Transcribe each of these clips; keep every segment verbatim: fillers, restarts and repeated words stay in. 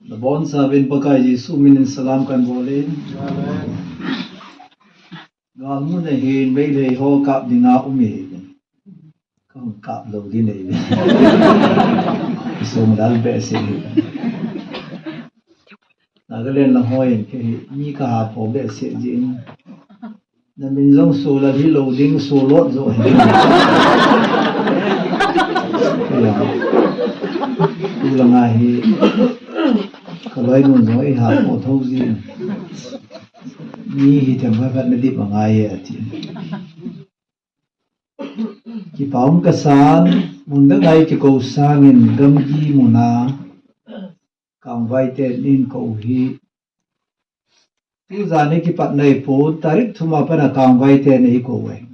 Nabonchauvin Pakai Jesu minin salam kahin bol e. Galmun a hin Meitei ho kap dinga um e. Kahung kap lou ding e. Song dal behseh. Nagaland lang hon kei hi mi kaha pho behseh jin. Namin jong Solal hilou ding, Solot jo hi. Tulanga hi kaloinun jong eiha pho thou jin. Mi hi themkhat khat nadip angai e ati. Kipa um kasan, mun dang a kikou sangin gamgi muna Kangvai ten eikou hi. Tujan hi kipat naipon, tarik thum a pat a Kangvai ten eikou e.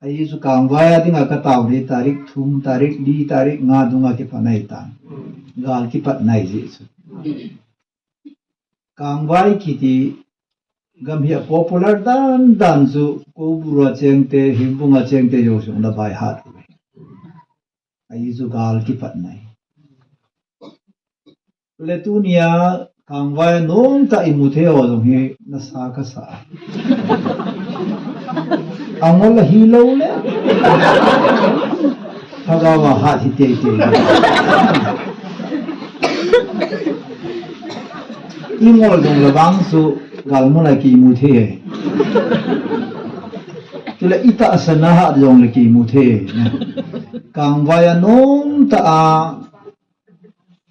Ahi chu Kangvai a dinga katao hi tarik thum, tarik li, tarik nga dunga kipat naitan. Gal kipat nai jeh chu. Kangvai kiti gam hi a popular dandan chu Koubru a chengte, Hengbung a chengte jouse jong ana baihat uve. Ahi chu gal kipat nai. Le tunia Kangvai a nomtah a imu thei ho jong hi nasa kasa. Angol ahilou le lhagao a hat hi teitei. Ingol jongle vang chu galmun a kimu thei e. Chule itahsan a hat jongle kimu thei e. Kangvai a nomtah a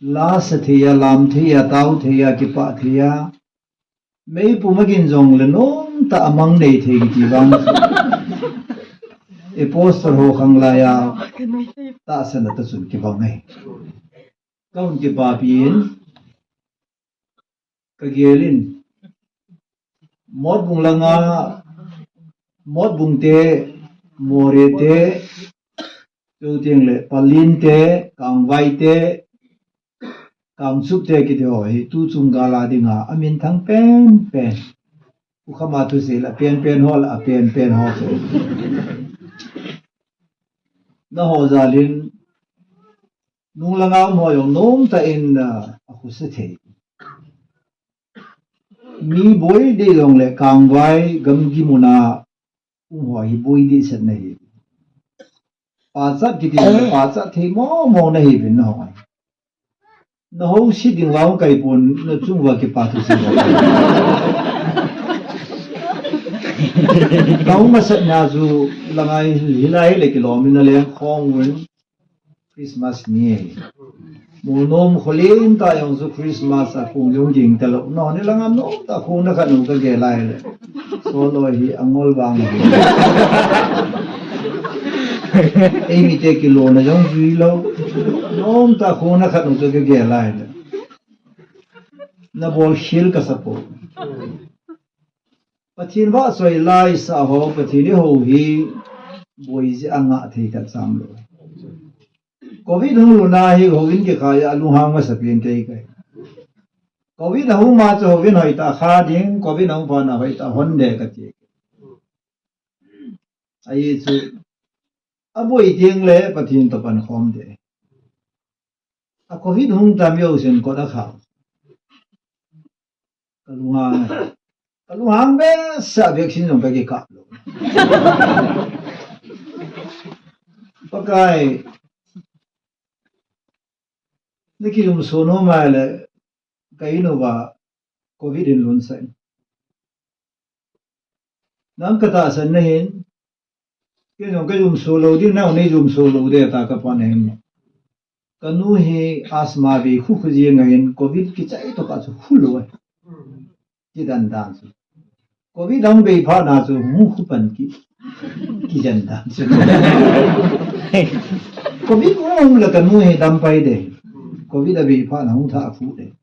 lasa thei a, lam thei a, tao thei a, kipah thei a, meipum a gin jongle nomtah a mang nei thei kiti vang chu Apostle ho khanglai a tahsan a tah chun kibang e. Kahung kipapi in, kagel in, Motbung langa, Motbung te, Moreh te, chuteng le Pallel te, Kangvai te, Kangchup te kiti ho hi tuchung gal a dinga aminthang penpen. Ukham a thusei le apenpen ho le apenpen ho chu. Naho jal in nung langa um ho jong nomtah in akhusa thei. Mi boi deh jongle Kangvai gamgi muna um ho hi boi dehset nahi. Pachat kiti le pachat thei momo nahiuvin naho. Naho si ding vang kaipon, nachung uva kipa thusei uva. Kahung masat na chu langai hilai le kilom in naleng khom uvin. Christmas ni. Molnom kholimtah jong chu Christmas a khong jong ging talou. Noni langa nomtah khong na khat nu kagel lai le. Soloi hi angol vang hi. Eimite kilona jong juilou. Nomtah khong na khat nu chu kagel lai le. Nabol khel kasa poi. Pathen vahchoi laisah ho, Pathen ihou hi boi jeh a ngah thei khat chamlou. Covid hung lhun a hi houin kikhai a lunghang masapen kei kahi. Covid ahung ma chu houin hoitah kha ding, Covid ahung phat na hoitah hon ding kati. Ahi chu, aboi ding le Pathen toh pankhom ding. A Covid hung tam jousen kot a khau. Kalunghang, kalunghang behseh a vaccine jong kakikap lou. Pakai, nakijumso nom ahile, ka in uva Covid in lhunsah in. Nang katahsan nahin, kei jong kajumso lou ding, nang neijumso lou ding tia kapan ahin. Kanu hi asthma vei khu khu jeng ahin, Covid kichai tokah chu khu lou ahi. Kidan dan chu. Covid ahung vei phat na chu hung khu pan ki, kidan dan chu. Covid um le kanu hi dam pai ding. Covid avei phat na hung thah khu ding.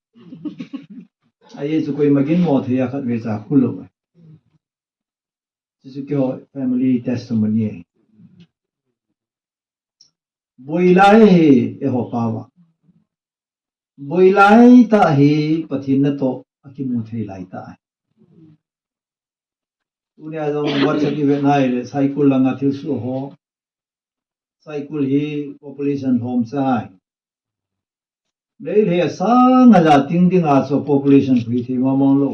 Ahi chu koima ginmo thei a khatvei cha khu lou ahi. Chuchu keiho family testimony ahi. Boi lai hi eiho pao a. Boi lai tah hi Pathen natoh akimu thei lai tah ahi. Tunia jong WhatsApp i vet nai le Saikul langa thilsoh ho. Saikul hi population lhomcha ahi. Meitei sang hajar ting ding a chu population hui thei mong mong lou.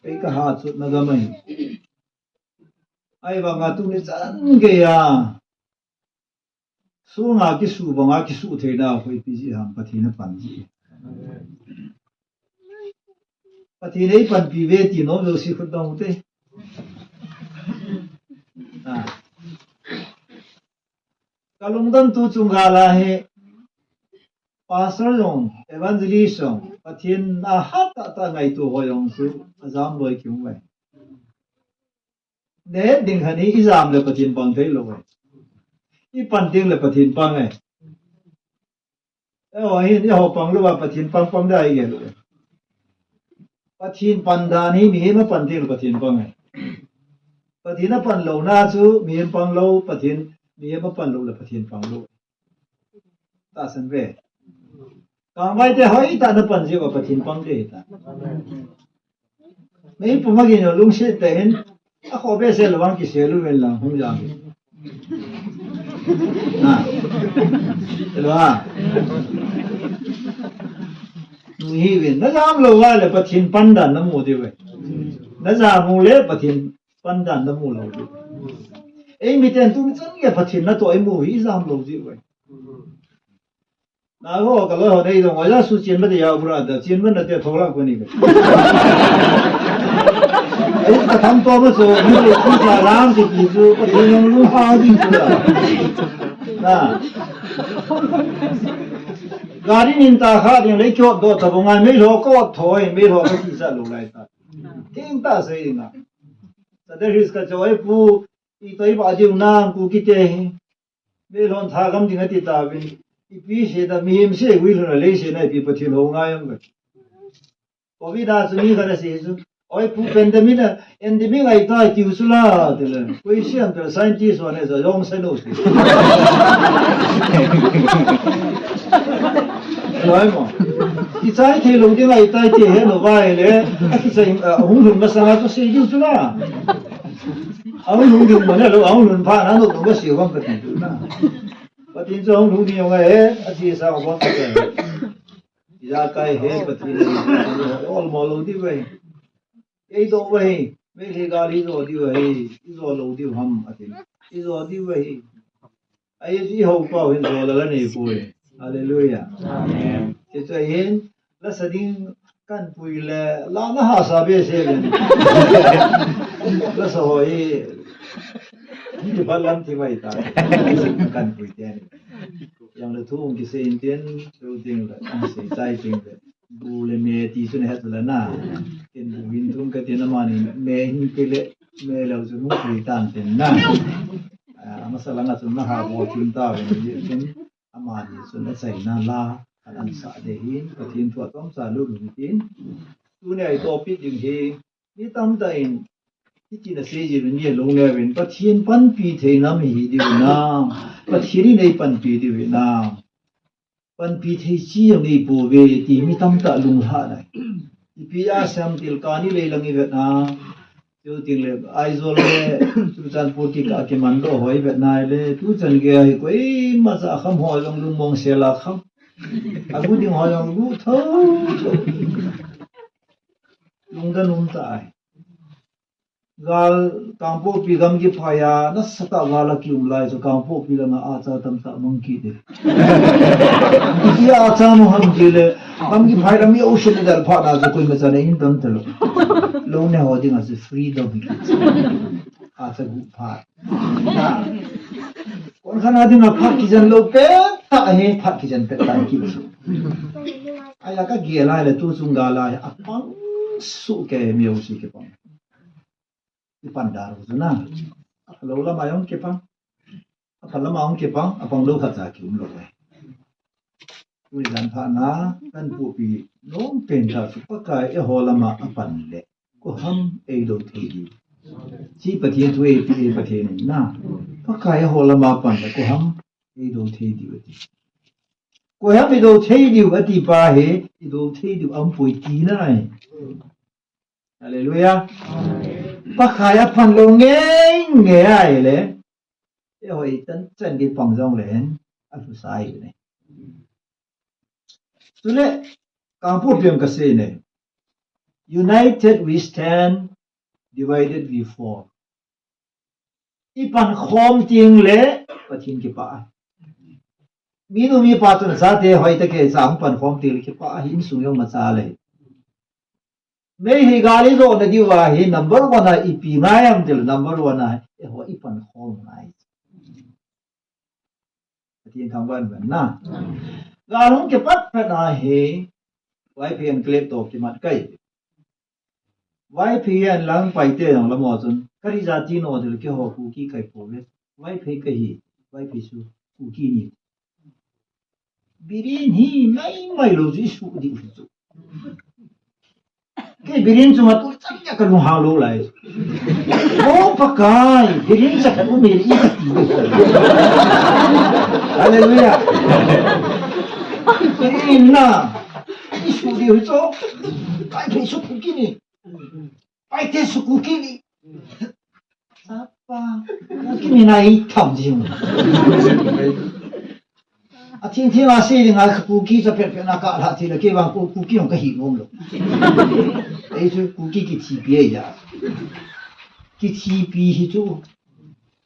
Ei ka ha chu na ga mai. Ahivang a tuni chan gei a sunga kisu banga kisu theina hoi pi ji ham Pathen a pan ji. Pathen ei panpi ve ti nom jouse khut dong u te. Ah. Ka lungdon tu chung gal a hi pastor jong, evangelist jong, Pathen a hat tah tah ngaito ho jong chu ajam loi kium ve. Ne ding hani ijam le Pathen pang thei lou ve. I pan ding le Pathen pang e. Eiho hin, eiho pang lou a Pathen pang pang dai gel. Pathen pan dan hi mihem a pan ding le Pathen pang e. Pathen a pan lou na chu mihem pang lou, Pathen, mihem a pan lou le Pathen pang lou. Tahsan ve. Kangvai te hoi tah na pan ji uva Pathen pang te ta. Mei pum a gin lungset tah in, a kho behseh lou vang kisel u ven lang hung jam. Na. Hello ha. Nu hi ven, na jam lou va le Pathen pan dan na mu diu ve. Na jam u le Pathen pan dan na mu lou diu. Ei miten tuni chan gei Pathen natoh i mu hi jam lou diu ve. Na ho ka loi ho nei dong, oja su chien ba de ya bura da, chien ba na te thola ko ni ka. Ei ka tham to ma so, ni le ku sa lam ti ki su, Pathen jong lu ha di ku da. Na. Gari nin ta kha ding le kyo do ta bo ngai, mei lo ko thoi, mei lo ko ti sa lo lai ta. Ting ta sei na. Sa de ris ka choi pu, i toi ba diu na ku ki te. Meilhon thagam ding ati tauvin. Ipi sei ta mihem sei guilhun a lei sei na ipi Pathen hou ngai am ka. Covid a chu mi khat asei chu. Oi pu pandemic a, endemic ahi tai tiu chu la, ti le. Koi sei am ti le scientist ho ne sa jong sei lou ti. Loi mo. Kichai thei lou ding ahi tai ti he lou vai le. Kichai, ah, hung lhun masang a chu sei diu chu la. Ahung lhung ding mane lou, ahung lhun phat na lou, lou ka sei vang ka ti na. Pathen chu ahung lhung ding jong ahi, achi sa vang ka ti. Ijakai he Pathen, ol mo lou diu ahi. Ei do ahi, Meitei gal i jo diu ahi, i jo lou diu ham, ati. I jo diu ahi. Ahi, i hou pau hin jo la la nei poi. Hallelujah. Amen. Hichu ahin, la sa ding kan pui le, la na ha sa behseh le. La sa ho hi, ni ba lam ti mai ta. Kan pui te ni. Yang le thu ong kisei in tin, thu ding le, ong sei chai ding le. Bu le me ti chu na het la na. Ken bu hin thum ka tin amani me hin pe le, me lou chu hung pui tan tin na. Ah, amasa langa chu na ha bo tin ta ve ni chun. Amani chun achaina la, an an sa de hin, Pathen thu a chomcha lut lut tin. Tuni a i topic ding hi, mi tamtah in, hiti na sei ji uvin, ni a lung le uvin, Pathen panpi thei nam hi diu na, Pathen in ei panpi diu na. Panpi thei chi jong nei pouve, ti mi tamtah lunglhah nai. Ipi a sem til kani lei lang i vet na, Chu ting le, Aizawl le, Churachandpur kikah kiman doh hoi vet nai le, tu chan gei a hi koima cha kham ho jong lungmong sel a kham. A gu ding ho jong gu tho tho. Lungdon um ta ai. Gal Kangpokpi gamgi phai a, nasatah gal a kium lai chu Kangpokpi langa acha tamtah mang kit e. Ipi acha mu ham ti le, gamgi phai lam i ocean i dal phat na chu koima chan a in dam ta lou. Lou ne ho ding a chu freedom hi kit. Acha gu phat. Na. Kon khan a ding a phat kijen lou pet tah hi, phat kijen pet tah hi kit chu. Ai la ka gel lai le tu chung gal lai a pang suh kei mi o si kipang. Kipan dar u chu na. A phalou lama jong kipang. A pha lama jong kipang, a pang lou khat cha kium lou e. Tui jan pha na, kan pupi nom pen ta chu Pakai eiho lama a pan le. Ko ham ei do thei di. Chi Pathen thu ei pi ei Pathen in na. Pakai eiho lama pan le ko ham ei do thei di u ti. Ko ham ei do thei di u ati pa hi, ei do thei di u am poi ti na ai. Hallelujah. Pakai a pan lou ngei ngei a ile. Eiho i tan chan gei pang jong le hen. A thu sai ne. Chule, Kangpokpi a kasei ne. United we stand, divided we fall. I pankhom teng le, Pathen kipah. Minu mipa chun chate hoitah kei cha hung pankhom teng le kipah, hi insung jong macha le. Mei hi gal ijo na diu ahi, number one a ipi ngai ham ti le number one a, eiho i pankhom ngai. Pathen thangvah in umhen. Gal hung kipat phat a hi, Vaiphei enclave toh kimat kai. Vaiphei a lang Paite jong lam ho chun, ka ri jati no ti le keiho Kuki kai pouve. Vaiphei kahi, Vaiphei chu Kuki ni. Biren hi maimai lou chu i suh diu hi chu. Kei biren chunga tu chan a ka lunghang lou lai. O Pakai, biren cha ka um e i ka ti. Hallelujah. Biren na i suh diu hi chu. Paite chu Kuki ni. Paite chu Kuki ni. Sapa, Kuki ni na i tham jing. A thing thing a sei ding a Kuki cha pet pet na ka lha ti le kei vang Ku-, Kuki jong ka hi nom lou. Ei chu Kuki kithipi ahi a. Kithipi hi chu.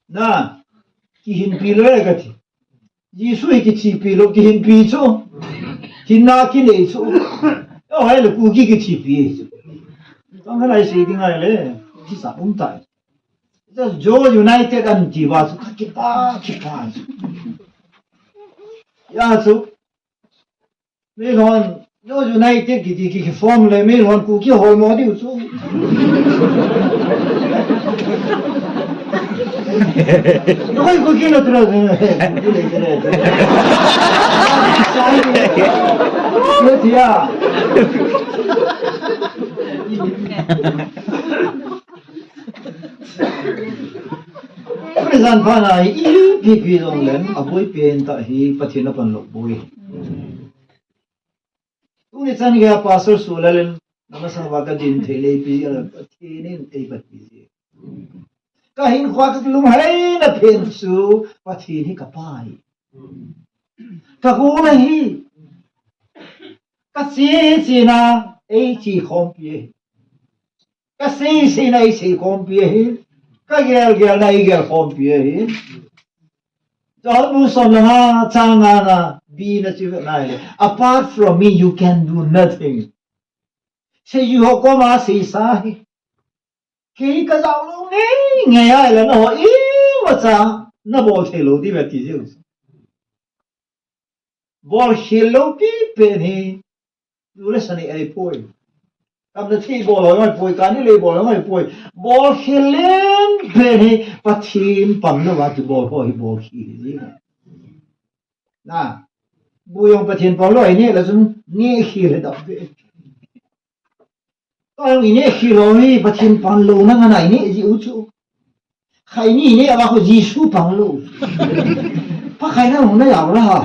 Na, kihinpi lou e ka ti. Jesu hi kithipi lou, kihinpi chu. Hinna kinei chu. Eiho hi le Kuki kithipi ahi chu. Tang khan a sei ding a le. Kisa um tai. Just Joe United an ti uva chu ka kipah, kipah chu. Hijeh chun, meilhon, Joe United kiti ki, ki form le, meilhon Kuki hol mo diu chu. Yo koi Kuki na tura, Kuki na tura. Yo tia. Khristan phat a hi ipi pi jong leng, aboi pen tah hi Pathen a pan lou boi. Tuni chan geiya Pastor Sulalin, na masang uva ka din thei le ipi jong leng, Pathen in ei pan pi ji. Ka hinkhoa ka lunghei na pen chu, Pathen hi ka Pa ahi. Ka gol ahi. Ka che che na, ei che khompi ahi. Ka sei sei na i sei khompi ahi. Ka gel gel na i gel khompi ahi. Johan bung som le nga chang nga na B na chu ve nai le. Apart from me, you can do nothing. Seijui ho koma seisa hi. Kei ka jao lou ngei ngei a le nangho imacha na bol thei lou diu ve ti jeng. Bol khel lou pi pen hi, nu le sa nei ahi poi. Kam na thei bol lou ahi poi, kani lei bol lou ahi poi. Bol khel lem pen hi, Pathen pang lou a kibol ho hi bol khel hi. Na, bu jong Pathen pang lou ahi neh le chun, neh khel hi dap ve. Tang i neh khel lou hi, Pathen pang lou na ngan a i neh ji u chu. Khaini i neh a va khu Jesu pang lou. Pakai na hung na jao la ha.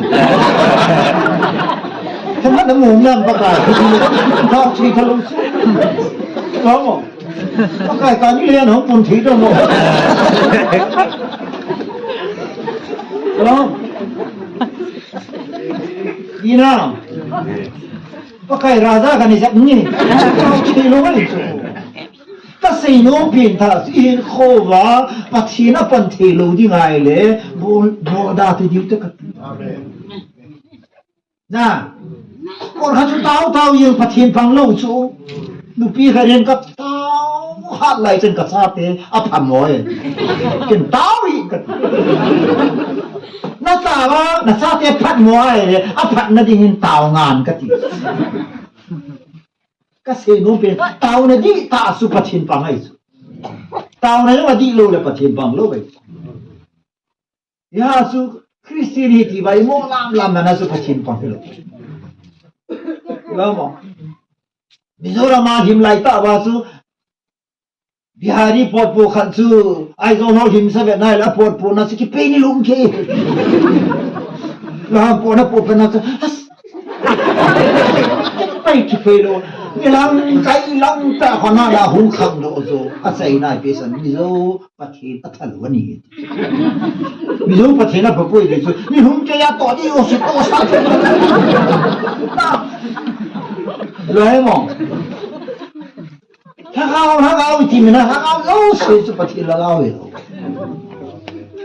Thamat na mu na Pakai. Tao chi tha lou chu. Tao mo. Pakai kani le na hung pun thi tao mo. Tao. Ina. Pakai raja kani jat ni. Tao chi lou ni chu. Ka sei nom pen tah chu i hinkho uva Pathen a pan thei lou ding ahi le, bol, bol da thei diu te ka ti. Amen. Na, kol khat chu tao tao jeng Pathen pang lou chu. Nupi khat in ka tao hat lai chen ka chate a phat mo e. Ken tao hi ka ti. Na tao a, na chate phat mo ahi le, a phat na ding in tao ngan ka ti. Ka sei nom pen, taona dihtah chu Pathen pang ahi chu. Taona jong adih lou le Pathen pang lou ahi chu. Hijeh chun Christian hi ti uva i mo lam lam na chu Pathen pang hilou. Lou mo. Mizoram a him lai tah uva chu Bihari potpo khat chu, Aizawl ho him sa ve nai le, a potpo na chu kipei ni lum ke. Lam po na po pe na chu, as. Kipei, kipei lou. Ni lang kai lang ta khona la hung khang lou chu. A chai nai pe san ni jo, Pathen a thalu ani. Mizo Pathen a papui le chu, ni hung ke ya to di o si to sa. Lou ahi mo. Lhagao, lhagao iti mina, lhagao jouse chu Pathen lhagao ahi lou.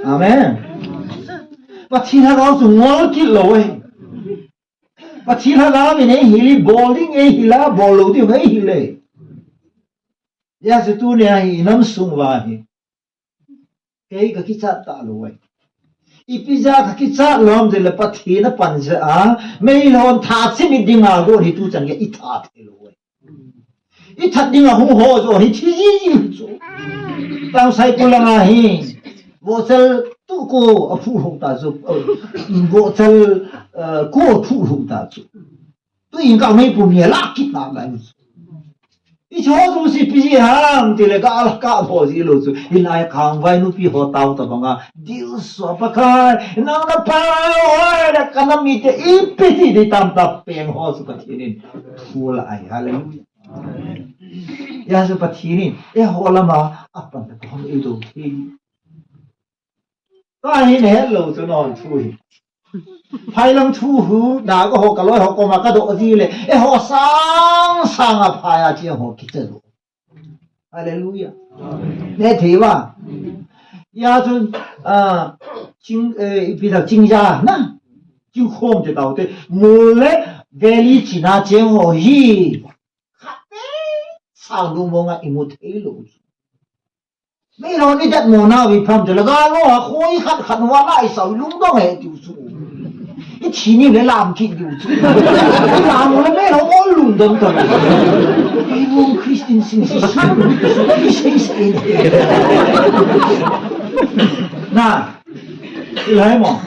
Amen. Pathen lhagao chu ngol kit lou ahi. Pathen lhagao in eihil, bol ding eihil a, bol lou ding eihil e. Hijeh chun tunia hi inam sung uva hi kei kakichat talou ahi. Ipi jeh a kakichat lou ham itile Pathen apan jeh a, meilhon thachim i dinga gon hi tuchan gei itha thei lou ahi. Ithat dinga hung ho jo hi thi ji ji chu. Tangsai ko langa hi vohchal tu ko aphu lhou ta chu. Vohchal, eh, ko aphu lhou ta chu. Tu in ka mei pu mi la kit na lai. Ichu ho jouse ipi jeh ham itile ka la ka tho ji lou chu. Hilai khangvai nupi ho tao tabanga. Diu sua Pakai, nang na pa oi, na ka nam mite ipi ti di tam ta peng ho chu Pathen in thu la ahi. Hallelujah. Hijeh chun Pathen in eiho lama apan ta hom eidou thei. Tua hi nahet lou chu non thu hi. Phailang thu hu, na ka ho ka loi ho koma ka doh ji le. Eiho sang sang a phai a chi ho kicha lou. Hallelujah. Neh thei uva. Hijeh chun, ah, ching, eh, ipi ta chingja na. Chingkhom te tao te. Mol le valley china cheng ho hi. Khat te sang lungmong a imu thei lou. Meilhon idatmo nau ipi ham itile, ga lou a khoi khat khat uva lai sao lungdong e tiu chu. Ithi ni le lam kit diu chu. Lam le meilhon ol lungdong ta. Ei, Christian sing sing sing. Sing sing. Na. Hilai mo.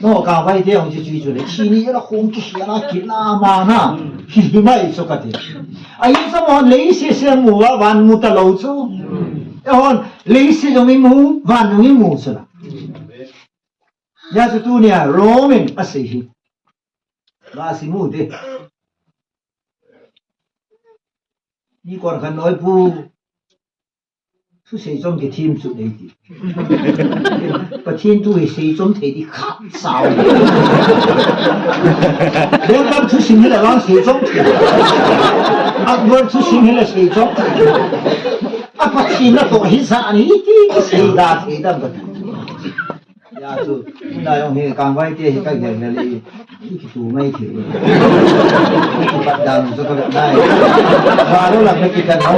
No, khangvai te hung chi chui chu le. Chini la khong ki hia la ki la ma na. Hi hi mai chu kati. Ahi sa mo lei se se mu va van mu ta lou chu. Eihon lei se jong i mu, van jong i mu chu la. Hijeh chun tunia Rome in asei hi. Ga sei mu te. Ni kon khan noi pu. Thusei chom kithim chu nei ti. Pathen thu hi sei chom thei ti khat sao. Welcome thu sim hi la vang sei chom thei. Akbar thu sim hi la sei chom thei. A Pathen na to hi sa ni ti ki sei da thei dam ka. Hijeh chun, tuna jong hi khangvai te hi ka gel gel i, i kitu mai thei. I kipat dan chu ka vet nai. Ba lo la ka kipat nai.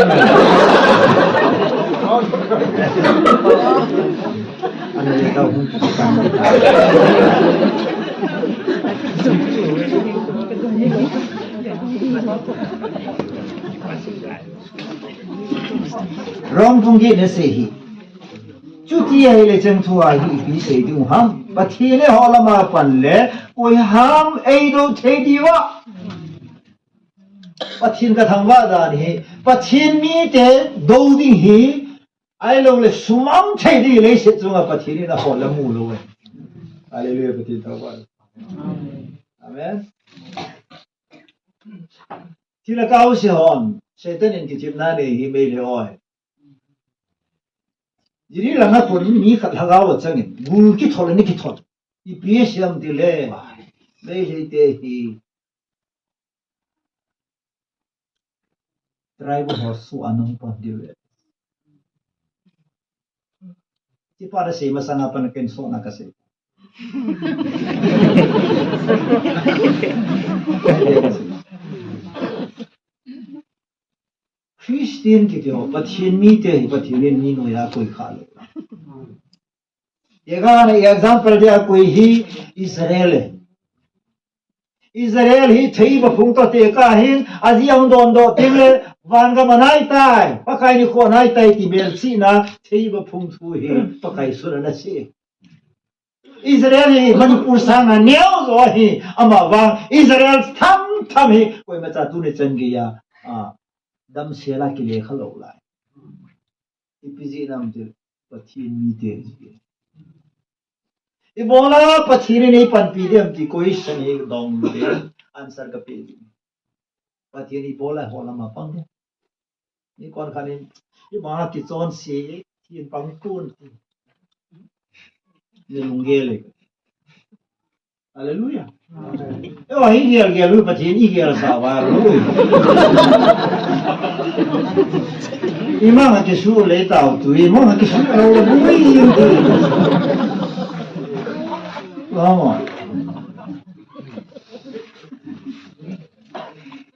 Ani le ka hung kipat. Rome bung get na sei hi. Chuti ahile cheng thu a hi ipi sei diu ham. Pathen eiho lama pan le koi ham eidou thei diu a. Pathen ka thangvah dan hi. Pathen mite dou ding hi. Ahilou le sumang thei ding leiset chunga Pathen in aho la mu lou e. Hallelujah, Pathen thangvah. Amen. Thilha kau se hon, Satan in kichepna nei hi mei le oi. Jiri langa kon mi khat lhagao a changin, gul kithol ani kithol. Ipi siam ti le, mei le te hi. Tribal ho su anung pon diu le. Ti pa da sei masanga pan ken so na ka sei. Christian kiti ho, Pathen mite hi Pathen in mi noiya koi kha lou. Ye ga na example dia koi hi Israel e. Israel hi theiba phung toh tekah hin, aji ahung dondoh teng le, van gam anai tai, Pakai nikho anai tai ti melchihna, theiba phung thu hi, Pakai sun ana sei. Israel hi Manipur sanga neo jo ahi, ama vang, Israel tham tham hi, koima cha tuni chan geiya, a, damsel a kile kha lou lai. Ipi jeh ham ti, Pathen mite ji. Ibola Pathen in eipanpi dem ti question hi dong te answer ka pe ji. Pathen ibola ho lama pang de. Ni kon khan in, ima kichonse, thin pang kun ti. Ni lunggel e. Hallelujah. Amen. Hi gel gel u Pathen i gel sa va lu. I mang a kisu le tau tu, i mang a kisu lo le bui yin tu. Lama.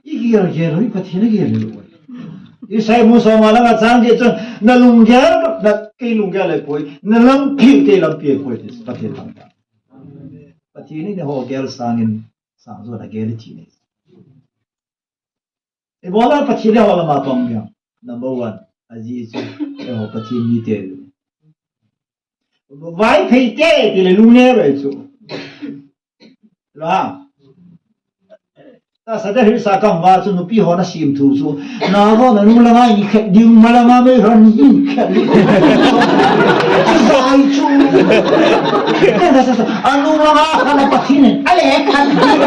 I gel gel u, i Pathen i gel u. Isaiah bung som a lang a chang get chun, na lunggel, na kei lunggel le poi, na lampi, kei lampi poi, ti Pathen thangvah. Pathen in eiho gel sangin, sang jo na gel ti nei. Ibola Pathen eiho lama pang ding. Number one, ajeh chu, eiho Pathen mite. Vaiphei te, ti le lungneo ve chu. La. Tahsa te hi sa kam va chu nupi ho na sim thu chu. Na ho na nu langa i khet ding, ma langa mei ho ni i khet ding. Chu zai chu. Ka sa sa. A nu langa khat na Pathen in a le khat ding.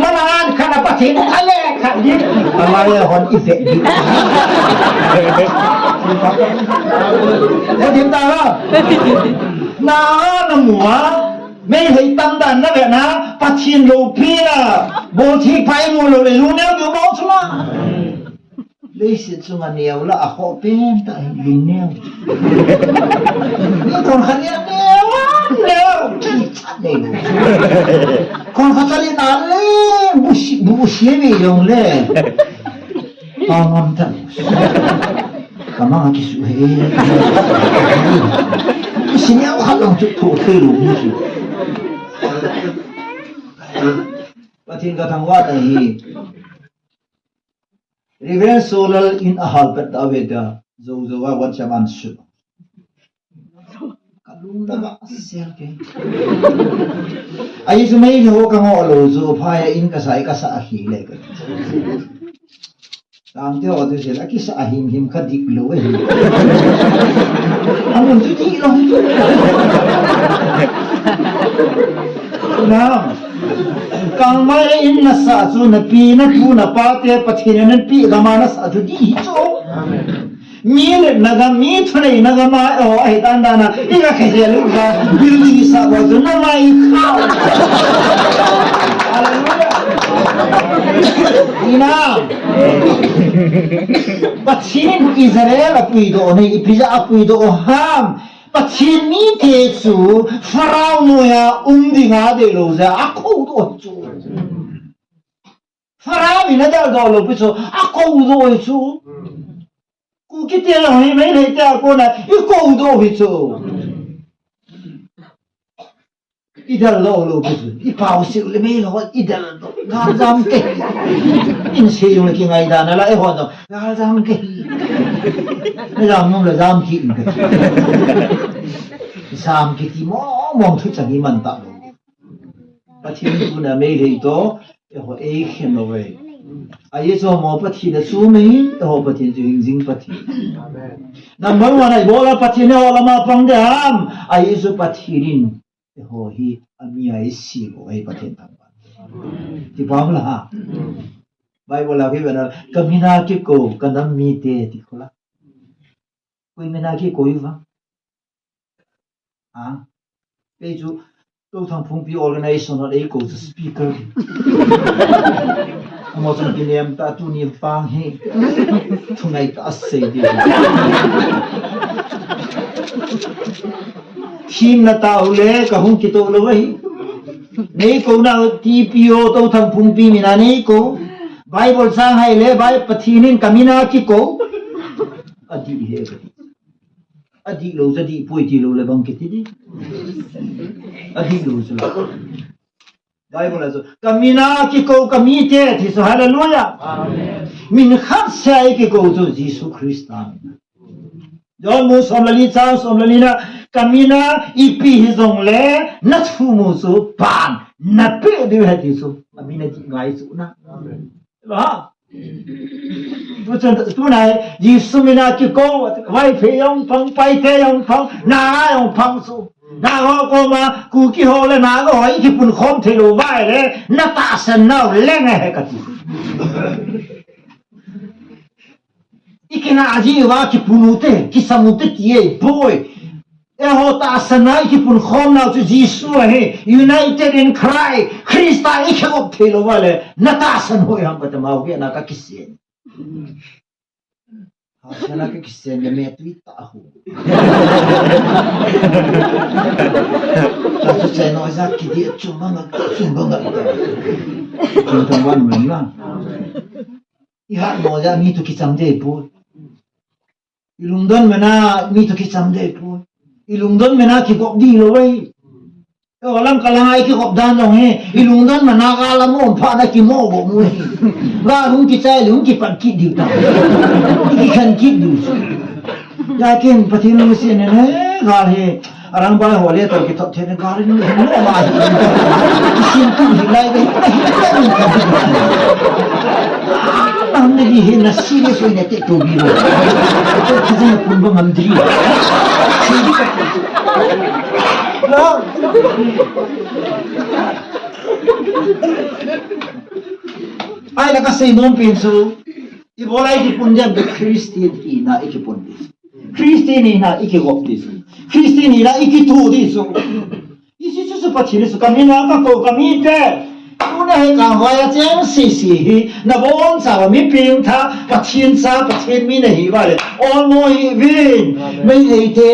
Ma langa khat na Pathen in a le khat ding. A la le hon i vet ding. Vet ding ta la. Na na mu a. Meitei tam dan na ve na, Pathen loupina, bol thei pai mu lou le, lungneo diu bol chu la. Leiset chunga neo la, a khoh pen tah lungneo. Ni kon khat neo, neo, neo, kichat nei lou. Kon khat chali na le, busi, busi ve jong le. Pa ngam ta. Ka mang a kisu he. Kisu neo khat jong chu tho thei lou ni chu. Pathen ka thangvah ta hi. Reverend Solal in a hal pet ta ve ta. Zo zo a wan chaman su. Ka lung na ba sel ke. Ahi chu mei ho ka ngo lou chu, phai a in ka sai ka sa hi le ka. Tang te ho tu se la kisa him him ka dik lou e. Amun chu dik lou. Na. Kangmai in na sa chu na pi na pu na pa te Pathen in na pi gam a na sa chu di hi chu. Amen. Mi le na gam, mi thunei na gam a, oh, ahi dan dan a, i ga khe he lu ga, building i sa ba chu na mai kha. Hallelujah. Ina. Pathen Israel a puidoh nei, ipi jeh a puidoh ham. Pathen mite chu Pharaoh noiya um dinga deilou jeh a khoudoh chu. Pharaoh in adeldoh lou pi chu, akhoudoh chu. Kuki te jong hi Meitei te a kona ikhoudoh hi chu. Ideldoh lou pi chu. Ipao sih le Meitei ho ideldoh. Galjam ke. In se jong le kingai dan a la eiho jong. Galjam ke. Jam nom le jam ki in ke. Jam kiti mong mong thu chan iman ta lou. Pathen tuna Meitei toh, eiho eikhen uve. Ahi chu mo Pathen a chu mei, eiho Pathen chu hingjing Pathen. Amen. Number one, a ibola Pathen eiho lama pang ding ham. Ahi chu Pathen in, eiho hi, ami a eisem u ahi Pathen thangvah. Ti pam la ha. Bible a kivena, ka min a kikou, ka nam mite, ti kho la. Koi min a kikou uva. Ha? Kei chu, Touthang Phungpi organization a eikou chu speaker. Amo chun kinem ta tuni pang hi. Thungai ta sei di. Thim na ta u le ka hung kito lou ahi. Nei kou na T P O Touthang Phungpi min a nei kou. Bible chang hai le Bible Pathen in ka min a kikou. Adih he ka ti. Adih lou, adih poi ti lou le bang kiti di. Adih lou chu. Bible a chu, ka min a kikou ka mite, ti chu, hallelujah. Amen. Min khat seh a kikou chu Jesu Christa min a. John bung som le li chang som le li na, ka min a ipi hijong le, na thum u chu pan, na pe diu ahi ti chu, a min a ti ngai chu na. Amen. Lo ha. Tu chun, tu nai, Jesu min a kikou, Vaiphei jong pang, Paite jong pang, Naga jong pang chu. Naga ho koma, Kuki ho le Naga ho, i kipun khom thei lou vai le, na tahsan nau leng ahi ka ti. I kina aji va kipun u te, kisam u te ti e, boi. Eiho tahsan a i kipunkhom nau chu Jesu ahi, united in Christ, Christa i kigop thei lou uva le, na tahsan hoi ham kati, amau gehna ka kisen. Tahsan a ka kisen le me tui ta hu. Ta chu chen no ja ki di chu ma nga chu ma nga. Chu tang wan men na. I hat mo ja mi tu kicham de pu. I lungdon mana mi toh kicham dei poi. I lungdon mana kigop ding lou ahi. Eiho lam kalang a i kigop dan jong hi, i lungdon mana ga lam um phat na kimo bou mu hi. Ga hung kichai le hung kipan kit diu ta. I kikhen kit diu. Hijeh in Pathen lungset in, ga hi Arambai ho le toh kithot thei na gari ni hin lo ma hi. Isin tu hi lai dei. Nam ni hi na serious oi na te to bi lo. To kizai kun ba ngam dri. Ai la ka sei nom pen chu. Ibola i kipun diam, Christian hina i kipun ding. Christian hina i kigop ding. Christian hina i kitho ding. Hiche chu chu Pathen chu ka mi na ka ko ka mi te. Tuna hi kangvai a cheng sese hi na boncha mi pengtha Pathen cha Pathen mi na hi uva le. Ol mo hi vin. Amen. Meitei te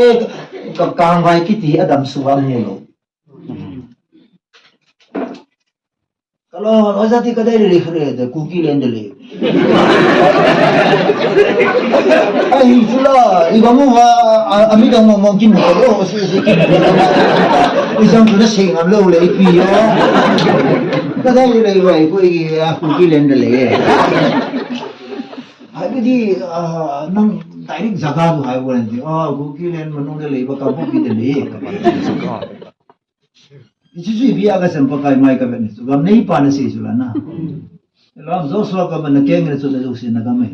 ka kangvai kiti adam suh a um lou. Ka lo, lo jati ka dei le le khre de, Kuki len de le. Ai, chu la, i ba mu va, a, a mi dang mo mo kin mo lo, si, si, kin mo lo. I jang chu na se ngam lo le, i pi yo. Ka dei le le va, i ko i, a, Kuki len de le. Hai, ka di, a, nang direct jaga tu hai, bo len di. A, Kuki len mo nong de le, ba ka bo pi de le, ka ba. Hiche chu ipi a kasem Pakai mai kavet ni chu. Gam neipa nasei chu la na. Lam Joshua kavet na keng na chu na jouse na gam e.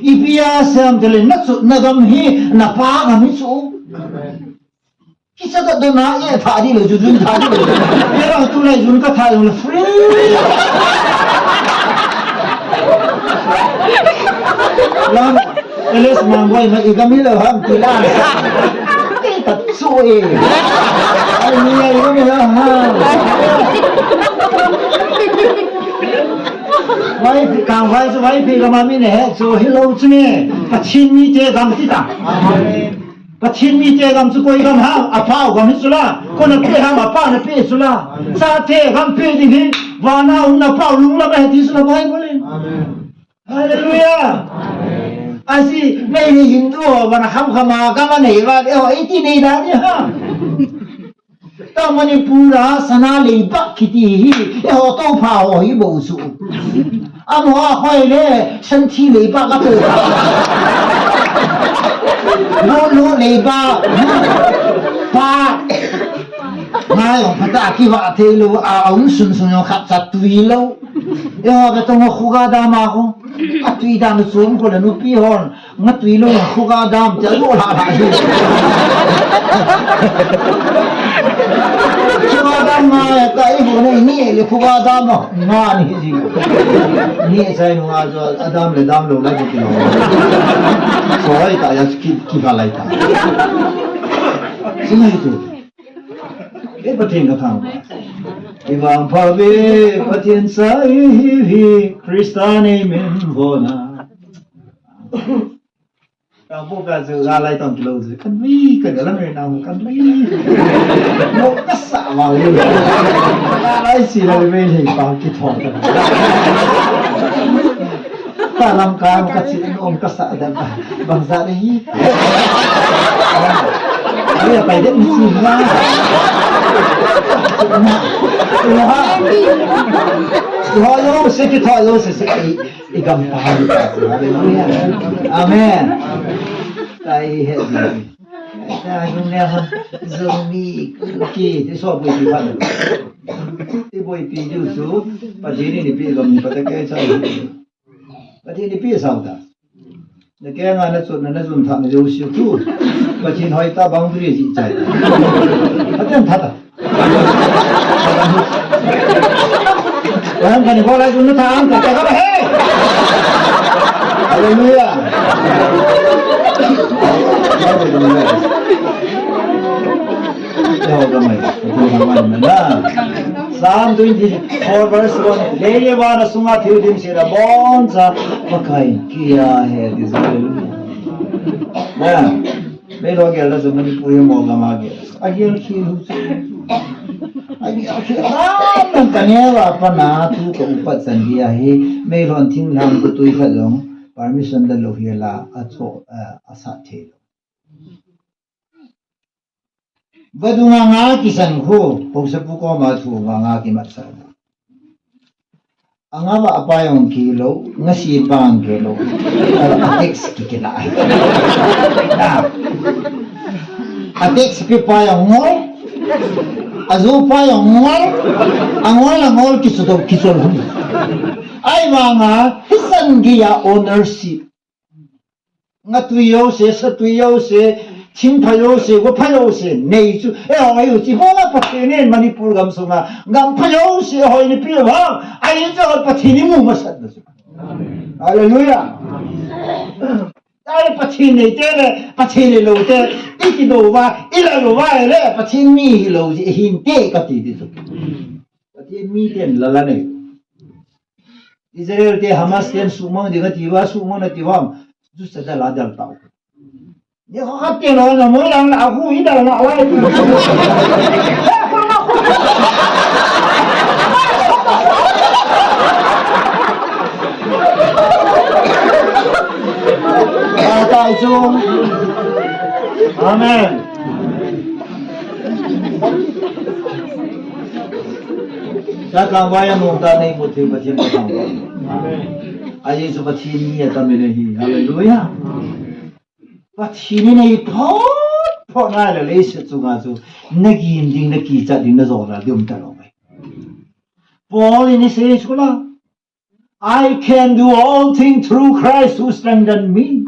Ipi a sem tele na chu na gam hi na pa gam hi chu. Kicha da da na e tha di le ju jun tha di le. Era tu le jun ka tha le free. Lam L S Mangboi ma i gam hi lou ham ti la. Ti ta chu e. Ai mi ya i gam hi lou ham. Vai kangvai chu Vaiphei gam a mi ne he chu hilou chu ne. Pathen mite gam ti ta. Pathen mite gam chu koi gam ham, apau gam hi chu la. Koi na pe ham, apa na pe chu la. Chate gam pe ding hi. Vana um na pau lung la ba he ti chu la Bible in. Amen. Hallelujah. Amen. Ahi, nei ni Hindu ho, bana kham kham a, gam a nei va, eiho, eiti nei dan ni ha. Ta Manipur a, sana leibak kiti hi, eiho, toh pha ho hi bou chu. Amaho a khoi le, santhi leibak a toh pha. Lo, lo leibak. Pa. Ngai ong pha ta ki va thei lou, a, a um sun sun jong khat cha tui lou. Eiho, ka tong ho khuga dam a ho. A tui dam chu um ko le nupi hon. Nga tui lou, khuga dam, tia lou la la hi. Khuga dam nga, ka i ho nei ni le khuga dam ma, nga ni ji. Ni sai nu nga jo, a dam le dam lou la ji ki lou. So ai ta ya ki, ki ga lai ta. Sinai tu. E Pathen ka thangvah. I vangpha ve Pathen cha i hi hi Christa nei min vona. Ka bu ka chu ga lai tong kilo chu. Kan mi ka ga lang re na mu kan mi. Mo ka sa ma le. Ka lai si la ve le pa ki thong ka. Ka lam ka ka chi no ka sa da ba. Bang za de hi. Ai, pai de mi si na. Wa. Wa yo se ki tho yo se se. I gam ta ha ni ta. Hallelujah. Amen. Tai he. Ta jung ne ha. Jung mi ki ti so boi ti pha. Ti boi ti ju su. Pathen in ipi gam ni pa ta ke cha. Pathen in ipi sao ta. Na ke nga na chun na na jun tha na jo si tu. Pathen hoi ta boundary ji chai. Pathen tha ta. Wan kani ko lai kun tha an ka ka he. Hallelujah. Psalm twenty-four verse one. Leiye van asunga thil dimset aboncha Pakai kia ahi, hallelujah. Na, meilhon gel a chu Manipur hi Molgam a gel. Agel khel u chu. Agel khel. Aman kaneo a pat a tu ka upat chan hi ahi. Meilhon thinglhang tu tui khat jong permission da lou hi la a cho, eh, asat thei lou. Vadung a nga kisan khu, haosapu koma thu nga nga kimat sa. Anga va apa jong kilou, ngasi pang kilou. A text ki kila. A text pi pa jong ngol. Ajo pa jong ngol. Angol angol kisu do kisu. Ahivanga, hisan geiya ownership. Nga tui jouse, sa tui jouse, thing pha jouse, go pha jouse, nei chu, eh, hoi u chi, hola Pathen in Manipur gam sunga, gam pha jouse, hoi ni pi vang, ahi chu Pathen in mu masat na chu. Hallelujah. Ai Pathen nei te le, Pathen nei lou te, i kidou va, i la lou va le, Pathen mi hilou ji, hinte kati ti chu. Pathen mi ten la la nei. Israel te Hamas ten sumang ding ati uva, sumang nati uva, ju sa dal a dal tau. Ni kho khat te lo na mo lang na hu i dal na lai. A tai chu. Amen. Sa kang vaya nung ta nei mu thei Pathen ka kang vaya. Amen. A Jesu Pathen ni a ta me nei hi. Hallelujah. Pathen ni nei phot phot na le leiset chunga chu na gin ding, na kichat ding, na jona ding um ta lou mai. Paul in a sei chu la, "I can do all things through Christ who strengthen me."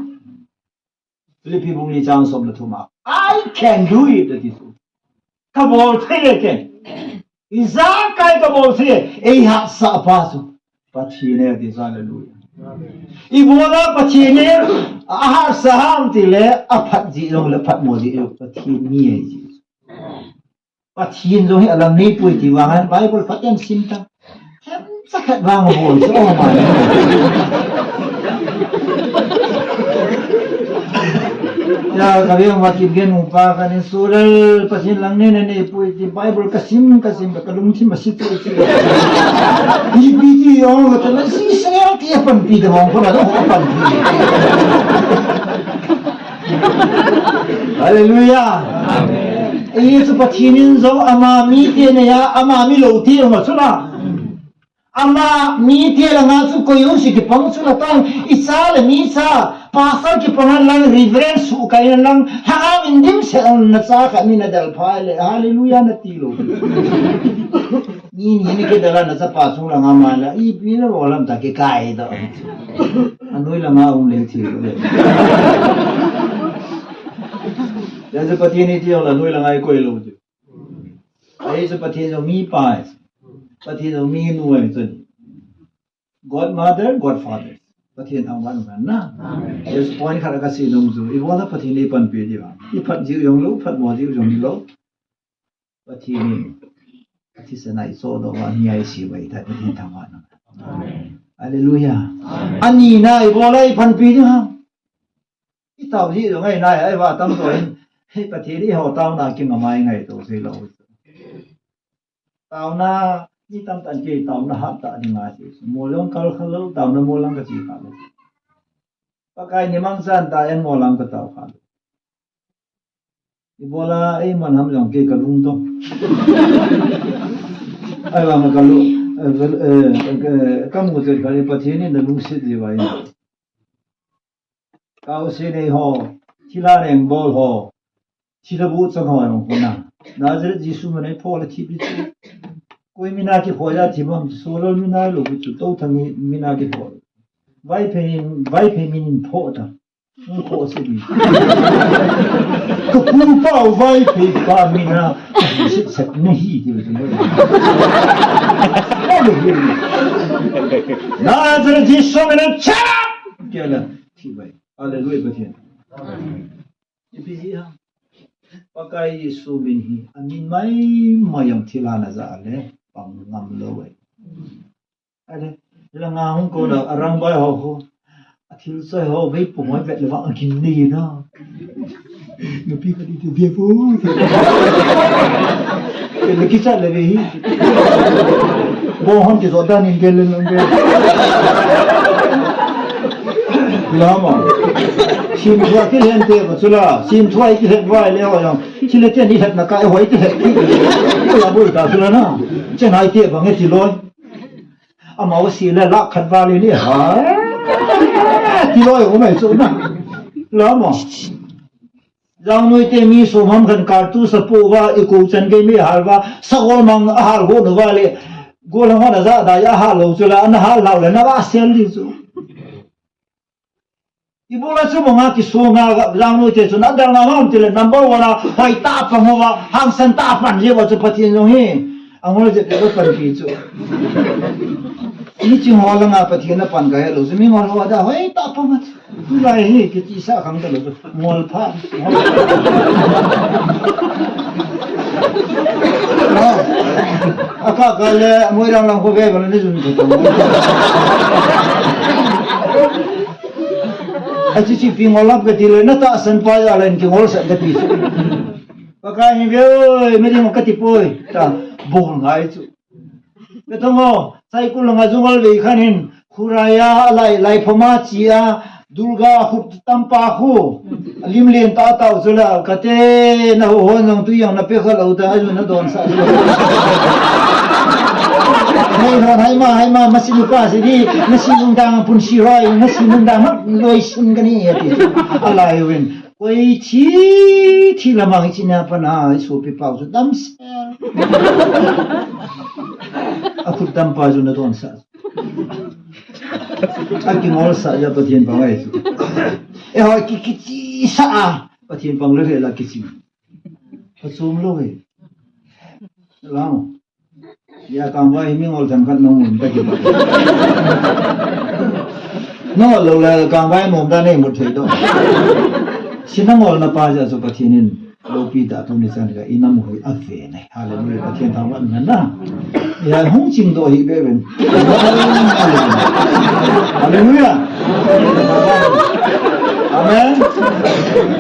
Philippi bung li chang som le thum a, "I can do it," ati chu. Ka bol thei e ken. Ijakai ka bol thei e, ei hahsa pa chu Pathen e ati chu, hallelujah. Ibola Pathen e, a hahsa ham ti le, a phat ji jong le phat mo ji, Pathen mi e ji. Pathen jong hi alam nei poi ti vang, Bible phaten sim ta. Hem cha khat vang bol chu, oh my. Ya, ka veng va kip gen u pa ka ni su le, Pathen lang nei nei poi ti Bible ka sim, ka sim, ka lungthim a si chu chu. Hi pi ti jong ka ta la si se ti a panpi da vang ko na da ko panpi. Hallelujah. Amen. Ei chu Pathen in jong ama mite nei a, ama mi lou ti ama chu na. Ama mite langa chu koi jouse kipang chu na tang, i cha le mi cha, pastor kipang a lang, reverend su kai a lang, ha a min dimset na cha khat mi na dal pha le, hallelujah na ti lou. Ni ni ni ke dala na chapa chung langa ma la, ipi na bol ham ta ke kai do. Anoi langa um le thi le. Ya je Pathen ni ti la noi langa i koi lou je. Ai je Pathen jong mi pa. Pathen jong mi nu ai je. Godmother, godfather. Pathen thangvah na. Yes, point khat ka sei nom chu. Ibola Pathen ni panpi di ba. I phat ji jong lou, phat mo ji jong lou. Pathen in, Pathen sana i so do va, ni ai si vai ta, Pathen thangvah na. Amen. Hallelujah. Amen. Ani na ibola i panpi ni ha. I tao ji do ngai na, ai va tam to in. He Pathen i ho tao na ki ngamai ngai to sei lou. Tao na, ni tam tan ke tao na ha ta ni ngai sei. Mo long kal khalo, tao na mo lang ka chi khalo. Pakai ni mang san ta en mo lang ka tao khalo. Ibola ei man ham jong ke ka lung to. Ai vang ka lu, eh, eh, eh, ka mu che ka ni Pathen in na lungset ji vai. Ka u se nei ho, thila neng bol ho, thila bu chang ho jong ko na. Nazareth Jesu min nei pho la thi bi chu. Koi mina ki pho ya thi mam, solol mina lo bi chu, to thang mina ki pho. Vaiphei, Vaiphei min pho ta. Hung kho se di. Ka pu pa u Vaiphei pa mina, sit sat na hi di. Nazareth Jesu min a chara. Kya la, thi vai. Hallelujah, Pathen. Ipi ji ha. Pakai Jesu min hi, amin maimai jong thilha na ja le, pang ngam lou e. Ale, la nga hung ko na, arang bai ho ho. Athil choi ho, vei pung hoi vet le vang akin nei na. Nupi ka di te ve vo. Ke le kicha le ve hi. Bo hon ke zo dan in ke le nang ke. Lama. Sim thua ki hen te ko chula. Sim thua ki hen vai le ho yang. Chile te ni het na kai hoi te het. Ko ya bul ta chula na. Chen hai te bang e ti loi. Amau si le lakh khat val ni ha. Ti loi ko mai chu na. Lama. Jang noi te mi som ham khan kartu sa pu va i ko chan ke mi hal va sa gol mang a hal ho no va le. Gol ho na ja da ya hal lo chu la na hal hal le na va sel di chu. Ibola chu manga kisunga jang noi te chun adang na ham ti le number one a hoi ta pang ho va hangsan ta pan je va chu Pathen jong hi. Angol je te lo pan pi chu. Ni ching ho la nga Pathen na pan ka he lo chu mi ngol ho da hoi ta pang ma chu. Tu lai hi kiti sa khang ta lo chu. Ngol pha. Aka ka le moi lang lang ko ve ba ni jun chu. Achi chi pi ngol lap ka ti le na ta san pa ya len ki ngol san ka ti. Pakai hi ve oi, me ding ka ti poi. Ta bol ngai chu. Be tong o, sai ku langa jung al ve khan hin, khuraya lai, lai phama chi a, Durga khut tampa khu. Lim len ta tau chu la, ka te na ho hon jong tu yang na pe kha lo ta, aju na don sa. Hai hon, hai ma, hai ma, ma si lu pa si di, ma si lung dang pun si roi, ma si lung dang ma loi sun ka ni ya ti. Alai win. Koi thi, thi lamang i china pana, i sopi pau chu dam se. A khut dam pa chu na don sa. A kingol sa ya Pathen pang ai chu. E hoi ki, kichi sa a, Pathen pang le he la kichi. Ka chom lo he. Lam. Ya kangvai mi ngol themkhat nong mun ta ki. Nong lo la kangvai mom ta nei mut thei to. Si na ngol na pa ja chu Pathen in lopi ta tu ni chan ka i na mu hi a ve nei. Hallelujah. Pathen thangvah na na. Ya hung ching do hi be ben. Hallelujah. Amen.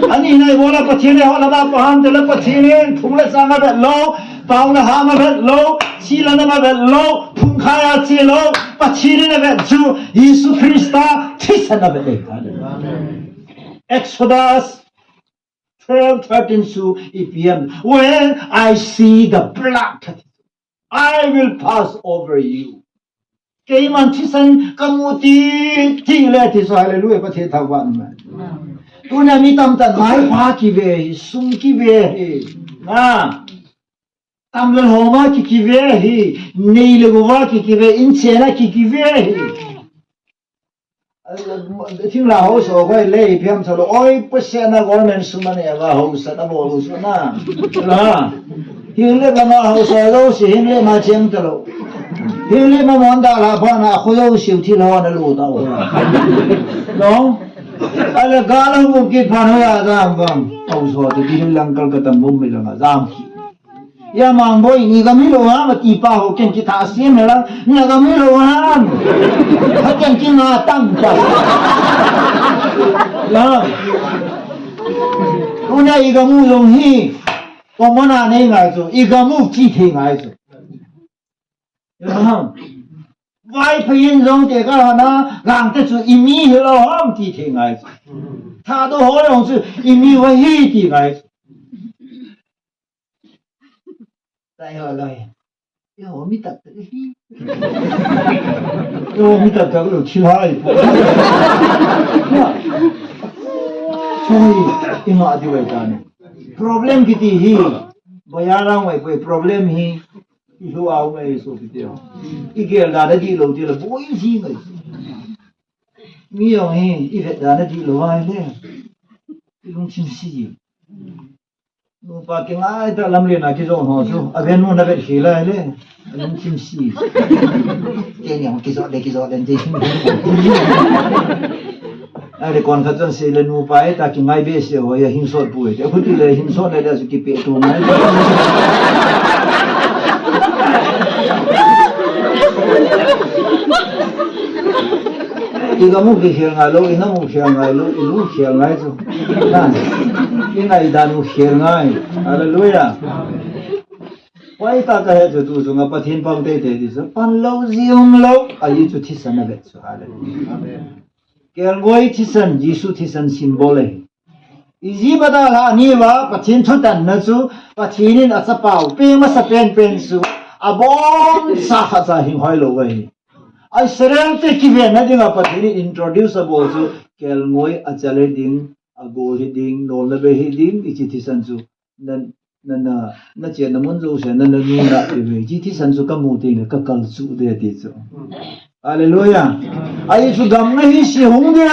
Ani nai bola Pathen le ho la ba pa han te la Pathen in thum le sang a be lo. Pau le ham a vet lo, si le nam a vet lo, phungkhai a che lo, Pathen in a vet chu, Jesu Christa thisan a vet le. Hallelujah. Exodus twelve thirteen chu ipi ham, "When I see the blood, I will pass over you." Keiman thisan ka mu ti, ti le ti so, hallelujah, Pathen thangvah in. Tuna mi tamtah mai pha kive hi, sum kive hi. Na. Tam le lhom a ki, kive hi, nei le gou a ki, kive, in chen a ki, kive hi. Thing la ho so koi le, phiam sa lo, oi, pese na government sum a ne va ho sa na bol u sa na. La. Hin le ma ho sa lo si, hin le ma cheng ta lo. Hin le ma mon da la pha na, kho yo si u thi lo na lo ta o. No? Ale ga la mu ki pha no ya da bang. Ho so ti hin lang kal ka tam bum mi la ma jam ki. Ya mang boi ni gam hilou ham, ati pa ho ken kitha sem la, na gam hilou ham. Ha ken ki nga tam ta. La. Tuna i gam u jong hi, ko mana nei ngai chu, i gam u ki thei ngai chu. Ya. Vai phayin jong te ka hana, gang te chu i mi hilou ham ti thei ngai chu. Tha do ho jong chu, i mi va hi ti ngai chu. Tai ho loi. Yo, mi tak tak hi. Yo, mi tak tak lo, thil hai. Choi, i nga di wai ta ni. Problem kiti hi. Baya lang wai poi problem hi. I lo au mai so kiti ho. I gel da da di lo di la boi ji mai. Mi yo hi, i vet da da di lo ai le. I lungthim si. Nupa kingai ta lam le na kijo ho chu. A ven nu na vet khi lai le. A lungthim si. Ke ni kijo le kijo le ti. Ahile konkhat chun seile nupa e ta kingai behseh ho, ya hinsot poi. Akhuti le hinsot le da su kipe tu ngai. Igamu kikhel ngai lou, inamu khel ngai lou, ilu khel ngai chu. Kingai dan u khel ngai. Hallelujah. Hoitah kahe chu tu chunga Pathen pang teitei ti chu. Pan lou, jim lou. Ahi chu thisan avet chu. Hallelujah. Kelngoi thisan, Jesu thisan symbol ahi. Egypt a dalha ni uva, Pathen thutanna chu, Pathen in achapa u peng masa penpen chu, abonsa khatcha hing hoi lou ahi. Israel te kivenna dinga Pathen in introduce abol chu, kelngoi achal hiding, agol hiding, nolna bei hiding, hiche thisan chu, na, na, na, nachena mun jouse, na, nanuna, ive, hiche thisan chu kamu teng le kakal chu de ti chu. Hallelujah. Ahi chu gamna hise hung de.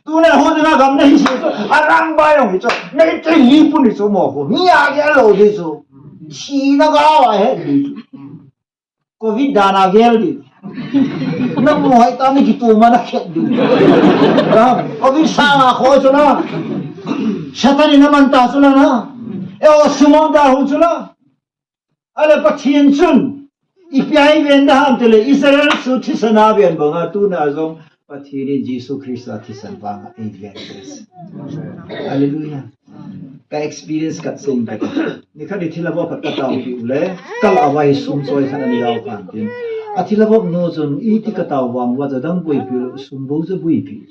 Tuna ho dinga gamna hise chu, arang ba jong hi chu, Meitei li pun hi chu mo ho, mi a ge lou di chu. Thina gao ahe di chu. Covid dan a gel di. Namu hoitah ni kitu ma nakhet di. Covid sanga kho chu na. Satan in aman ta chu la na. E o sumang da hu chu la. Ahile Pathen chun, ipi a eiven da ham tile, Israel chu thisan a ven banga tuna jong Pathen in Jesu Christa thisan vanga eiven. Hallelujah. Ka experience khat seiyin kati. Nikhat hi thilha vop khat kataopi u le, kalah uva hi sum choi khat ana jao pan tin. Athilha vop nu chun, iti katao vang uva, jadang boipi lou, sum bou chu boipi.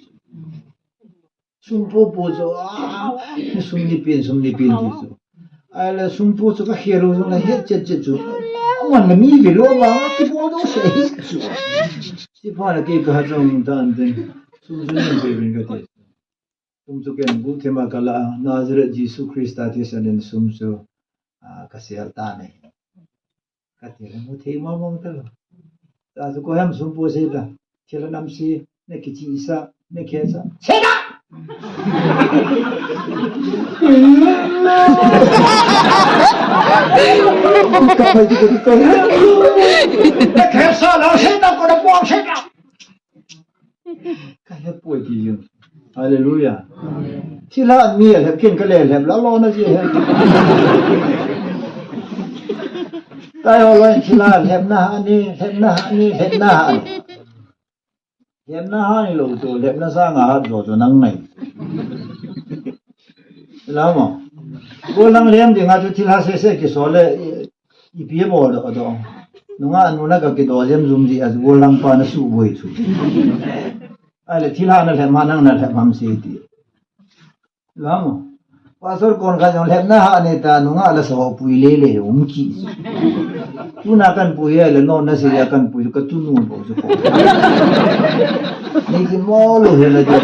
Sum popo chu, ah, sum ni pen, sum ni pen ti chu. Ahile sum po chu kakhel u jong le het chet chet chu. Aman le mi ve lou vang, kibol doh se hi chu. Chuphat le kei kaha jong tan tin. Sum chu nin pe vin kati. Sum chu ken guhthima kalah a, Nazareth Jesu Christa thisan in sum chu, ah, kasel tan ahi. Kati le, mu thei mong mong talou. Ta chu koiham sum po sei ta. Thilha nam sei, na kichihsa, na khesa. Sei ta! Ka pai ti ko ti ko. Na khesa la sei ta, ko na po sei ta. Kahe poi ti jong. Hallelujah. Thilha mi lhep kin kale lhep la lo na ji he. Taho loi thilha lhepna ha ni, lhepna ha ni, lhepna ha ni. Lhepna ha ni lou chu, lhepna sanga hat jo chu nang nai. Lamo. Gollhang lhem dinga chu thilha sese kisol le, i, ipi bol doh doh. Nungah nu na ka kido lhem jum ji a chu gollhang pa na suboi chu. Ahile thilha na lhem ham nang na lhem ham sei ti. Lamo. Pastor konkhat jong lhepna ha ni ta nungah la sa ho pui lele um ki. Tuna kan pui ahile non na sei a kan pui ka tunu bou chu ko. Ni ki mo lo he la dia.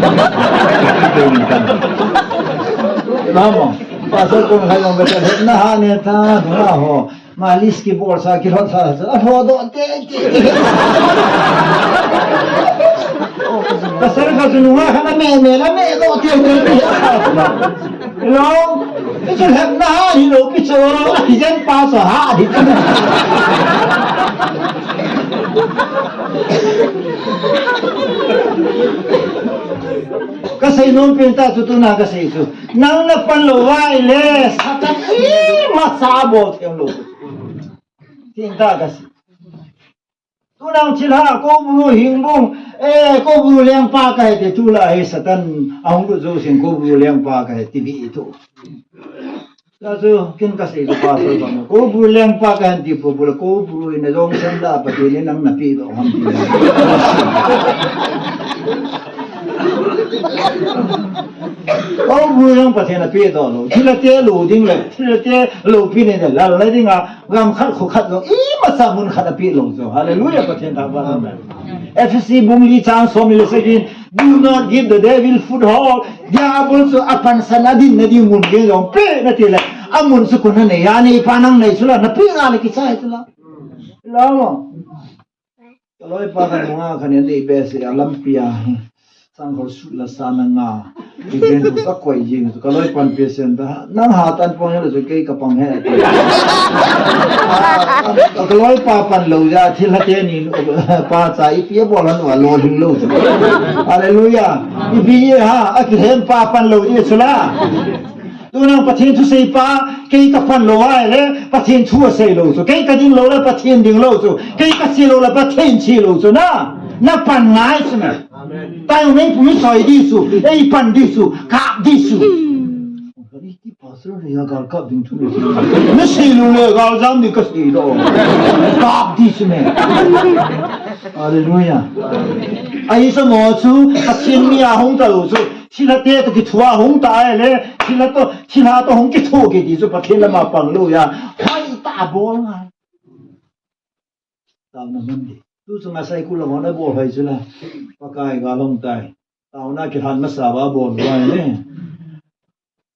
Lamo. Pastor konkhat jong ka lhepna ha ni ta nungah ho. Malis kibol sa, kilhot sa, sa, alho doh te, te, te. Pasal ka sunu nga kana me, me, la me doh te, te, te. Hello? Itu lhepna ha, hello, picho, hijen pa sa ha, di. Kasei nom pen ta chu tuna kasei chu. Nang na pan lou uva ahile, Satan imacha bol thei lou. Tin ta kasei. Tunang thilha, kou bru hingbung, eh, kou bru lengpa kahi ti tulai hi Satan ahung lut jousen kou bru lengpa kahi ti ve tu. Tachu kin kasei chu pastor bang. Kou bru lengpa kahi ti pu bul kou bru in ajong sem da Pathen in nang na pe doh ham ti. Kou bru leng Pathen a pe doh lou. Thilha te lou ding le, thilha te lou pi ni le, lal le ding a. Gam khat kho khat jong, imacha mun khat a pe lou jong. Hallelujah, Pathen thangvah. Amen. Ephesi bung li chang som ni le sagi in, "Do not give the devil foothold." Diabol chu apansan a dinna ding mun gei jong pe na ti le. Amun chu kon na nei a, nei pa nang nei chu la, na pe nga le kichai chu la. Lamo. Ka loipa khat nunga khat in adei behseh a lampi a hi. Sangkhol sut la sa na nga. Reverend tu sa koi jing tu. Ka loipan patient ta. Nang ha tan pang he la chu kei ka pang he. Ka loipa pan lou ja thil ha te ni pa cha ipi bol han wa lo ding lou chu. Hallelujah. Ipi ha a kilhem pa pan lou ji chu la. Tunang Pathen thusei pa, kei ka pan lou ahile, Pathen thu asei lou chu. Kei ka ding lou le, Pathen ding lou chu. Kei ka che lou le, Pathen che lou chu na. Na pan ngai chu na. Amen. Tai mei pumi soi di chu, ei pan di chu, kap di chu. Iti pastor ni ya gal kap ding thu. Na sei lou le, gal jam ni ka sei lou. Kap di chu me. Hallelujah. Ahi sa mo chu, Pathen mi a hung ta lou chu. Thilha te toh kithoa hung ta ahile, thilha toh, thilha toh hung kitho kiti chu Pathen lama pang lou ya. Hoitah a bol ngai. Taona man di. Tu chu nga sai kul lama na bol hoi chu la. Pakai ga long tai. Taona kilhan masa va bol vai le.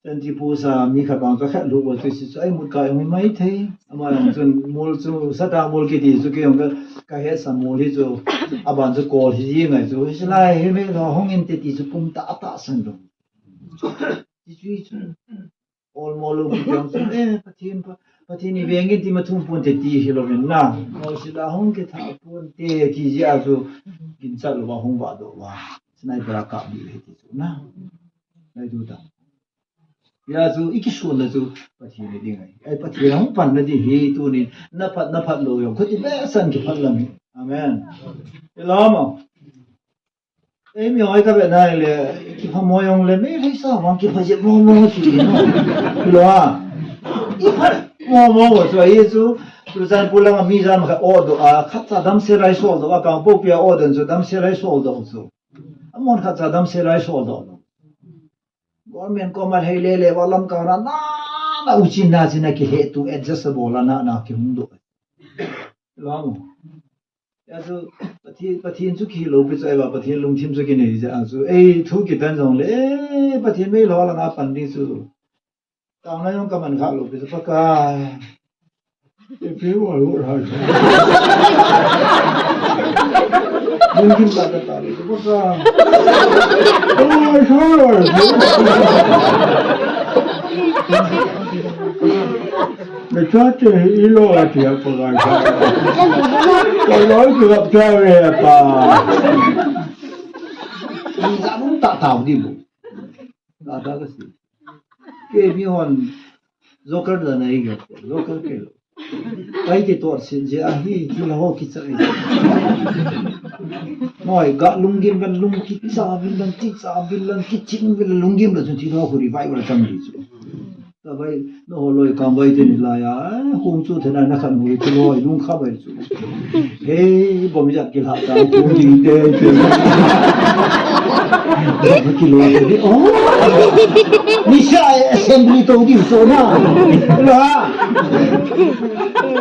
Twenty pu sa mi khat bang ka khat lu bol tu si chu ai mut ka mai mai thei. Ama yang chun mul chu sata mul kiti chu ki yong ka ka he sa mul hi chu. Aban chu kol hi ngai chu. Hi lai hi me lo hung in te ti chu kum ta ta san lo. Ti chu chu. Ol mo lo ki jong chu, eh, Pathen pa, Pathen i veng in ti ma thum pon te ti hi lo men na. Mo si la hung ke tha pon te ti ji a chu gin cha lo wa hung wa do wa. Sinai pra ka bi he ti chu na. Nai du ta. Ya chu i ki sun na chu Pathen ni ding ai. Ai Pathen hung pan na di hi tu ni na phat na phat lo yong. Ko ti be san ki phat lam hi. Amen. Ilama. Ei, mi hoi ka ve nai le, ki pha mo yong le, mi hoi sa, wang ki pha je mo mo ki no. Lo ha. I pha mo mo mo so, i chu, tu san pu lama mi jan ma kha o do a, khat cha dam se rai sol do a, pang po pia o den chu, dam se rai sol do chu. A mon khat cha dam se rai sol do. Government ko ma hei le le, wa lam ka na, na, na, u chin na, chin na ki he tu, adjustable na, na, ki hung do. Lo mo. Ya chu, Pathen, Pathen chu ki lo pi chu ai ba, Pathen lungthim chu ki nei ja chu. Ei, thu ki tan jong le, eh, Pathen mei lo la nga pan ding chu. Tang na jong ka man kha lo pi chu Pakai. Ei, pi wa lo ra chu. Lungthim ta ta ta lo chu Pakai. Oi, so lo. Me chate i lo a ti a Pakai. Ko lo ki lo cha ve pa. Ni ja bung ta tau di bu. Ka ta ka si. Ke mi hon joker da na i ga. Joker ke lo. Kai ke to sin je a hi ki la ho ki cha. Noi ga lunggim ban lung ki cha bin ban ti cha bin lan ki ching bin lunggim la chun ti lo khu revival chang di chu. Ka vai, na ho loi kang vai te ni lai a, eh, hung chu thena na khan hui chu loi, lung kha vai chu. Hei, bom jat ki lha ta, hung ding te, te. Bom ki loi te ni, oh. Ni sa assembly to di so na. La.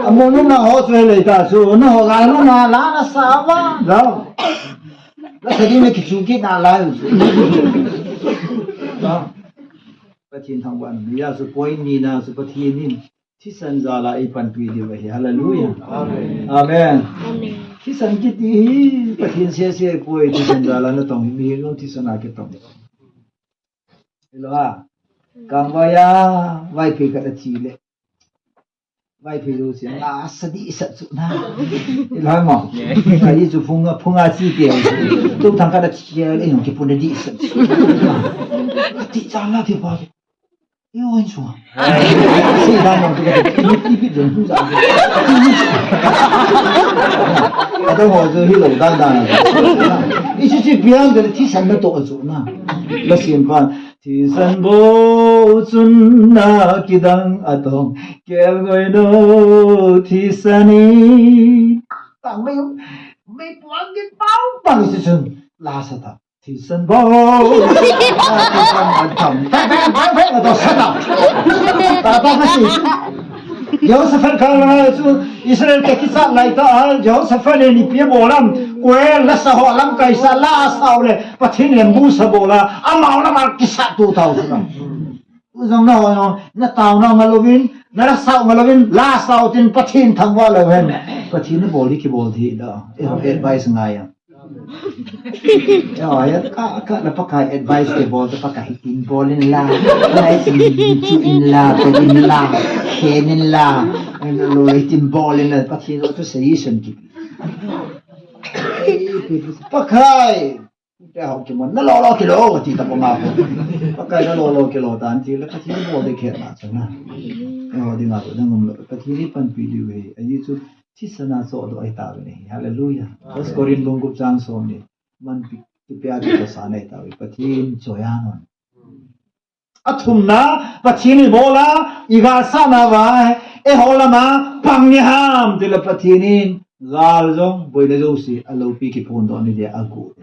Amo no na ho so le ta so, na ho ga no na la na sa va. La. La sa di me ki chu ki na la. La. Pathen thangvah in, ya chu point ni na chu Pathen in thisan jal a eipanpi diu ahi. Hallelujah. Amen. Amen. Amen. Thisan kiti hi Pathen sese poi, thisan jal a natong hi, mihem jong thisan a kitong. Hello ha. Kangvai a, Vaiphei khat athi le. Vaiphei lo si, na sa di sa chu na. Ilhai mo. Ka i chu phung a, phung a chi te. Tu thang ka da chi le, i hung kipun di sa chu. Ti cha na ti pa. I oi chu. Si da mo tu ka ti pi don hu za. Ka da ho chu hi lo dan dan. I chi chi pian de thisan na to chu na. La sien pa. Thisan bou chun na kidang atong, kelngoi no thisan in. Tang mei, mei puang gin pau pang si chun, la sa ta. Thisan bou chun na kidang atong. Tang, tang, tang, tang, atong sa ta. Ta, ta, ta, si. Jehoshaphat kal lai chu Israel te kichat lai ta a, Jehoshaphat le ipi abol am, koel la sa ho lamkai sa la sao le Pathen lembu sa bol a, amau lama kisat tu tau chu na. Ujong na ho no, na tao na nga lovin, na la sao nga lovin, la sao tin Pathen thangvah lou hen. Pathen na bol di kibol di da. E ho advice ngai a. Eo, ya ka, ka na Pakai advice kibol, Pakai tin bol in la, advice in chu in la, pe in la, khen in la, lo tin bol in la, Pathen chu suggestion ki. Pakai, te hau ki mon, na lo lo ki lo, ti ta ko ma ko. Pakai na lo lo ki lo tan ti le Pathen bol de khe na chu na. Eo, ding a, ding um lo, Pathen ni pan pi liu he, ahi chu, Thisana chohdoh ahi tauve. Hallelujah. First Corinth bung gup chang som ni. Manpi, kipia kitohsah ahi tauve. Pathen choi ahi. Athumna, Pathen ibola, igasahna uva, eiho lama, pang iham, tile Pathen in, gal jong, boina jouse, aloupi kiphondoh ni dia agu.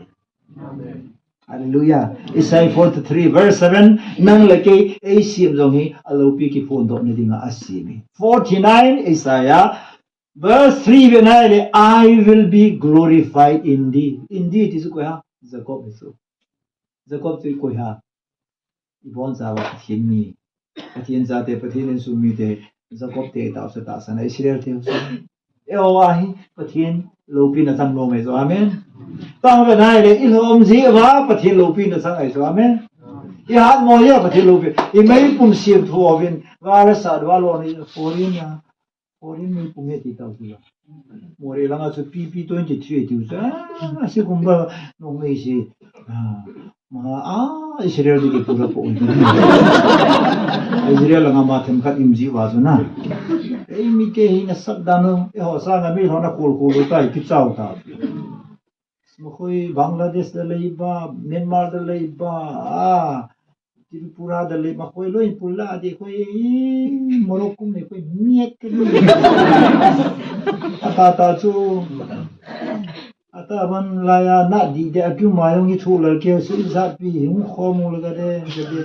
Amen. Hallelujah. Isaiah forty-three verse seven, nang le kei, eisem jong hi, aloupi kiphondoh ni dinga asem e. Forty-nine, Isaiah, Verse three ve nai le, "I will be glorified in thee." In thee ti chu koi ham? Jacob hi chu. Jacob chu koi ham? Ibon chauva Pathen mi. Pathen chate, Pathen insung mite, Jacob te tahsa tahsana Israel te chu. Eiho a hi Pathen loupina chang nom ahi chu. Amen. Tang ve nai le, ilhom jeh uva Pathen loupina chang ahi chu. Amen. Ihat mo jeh a Pathen loupi. Imeipum semthu uvin, va la sa dua lo ni foreign a. Foreign mi pum he ti tau ti la. Moreh langa chu P P twenty-three tiu chu. Ah, si kumba nong mei si. Ah, ma, ah, Israel di ki pura po. Israel langa ma themkhat im ji uva chu na. Ei, mite hi nasat dan u. Eiho sanga mi lhona khol khol u tai, kichau ta. Makhoi Bangladesh da lei ba, Myanmar da lei ba, ah, Tripura da lei, makhoi loi pula di khoi, Morocco nei khoi miet ka ni. Ata ta chu, ata ban laiya na di de atu ma jong i thu lal ke su i sa pi hung kho mu le ka de, ka de.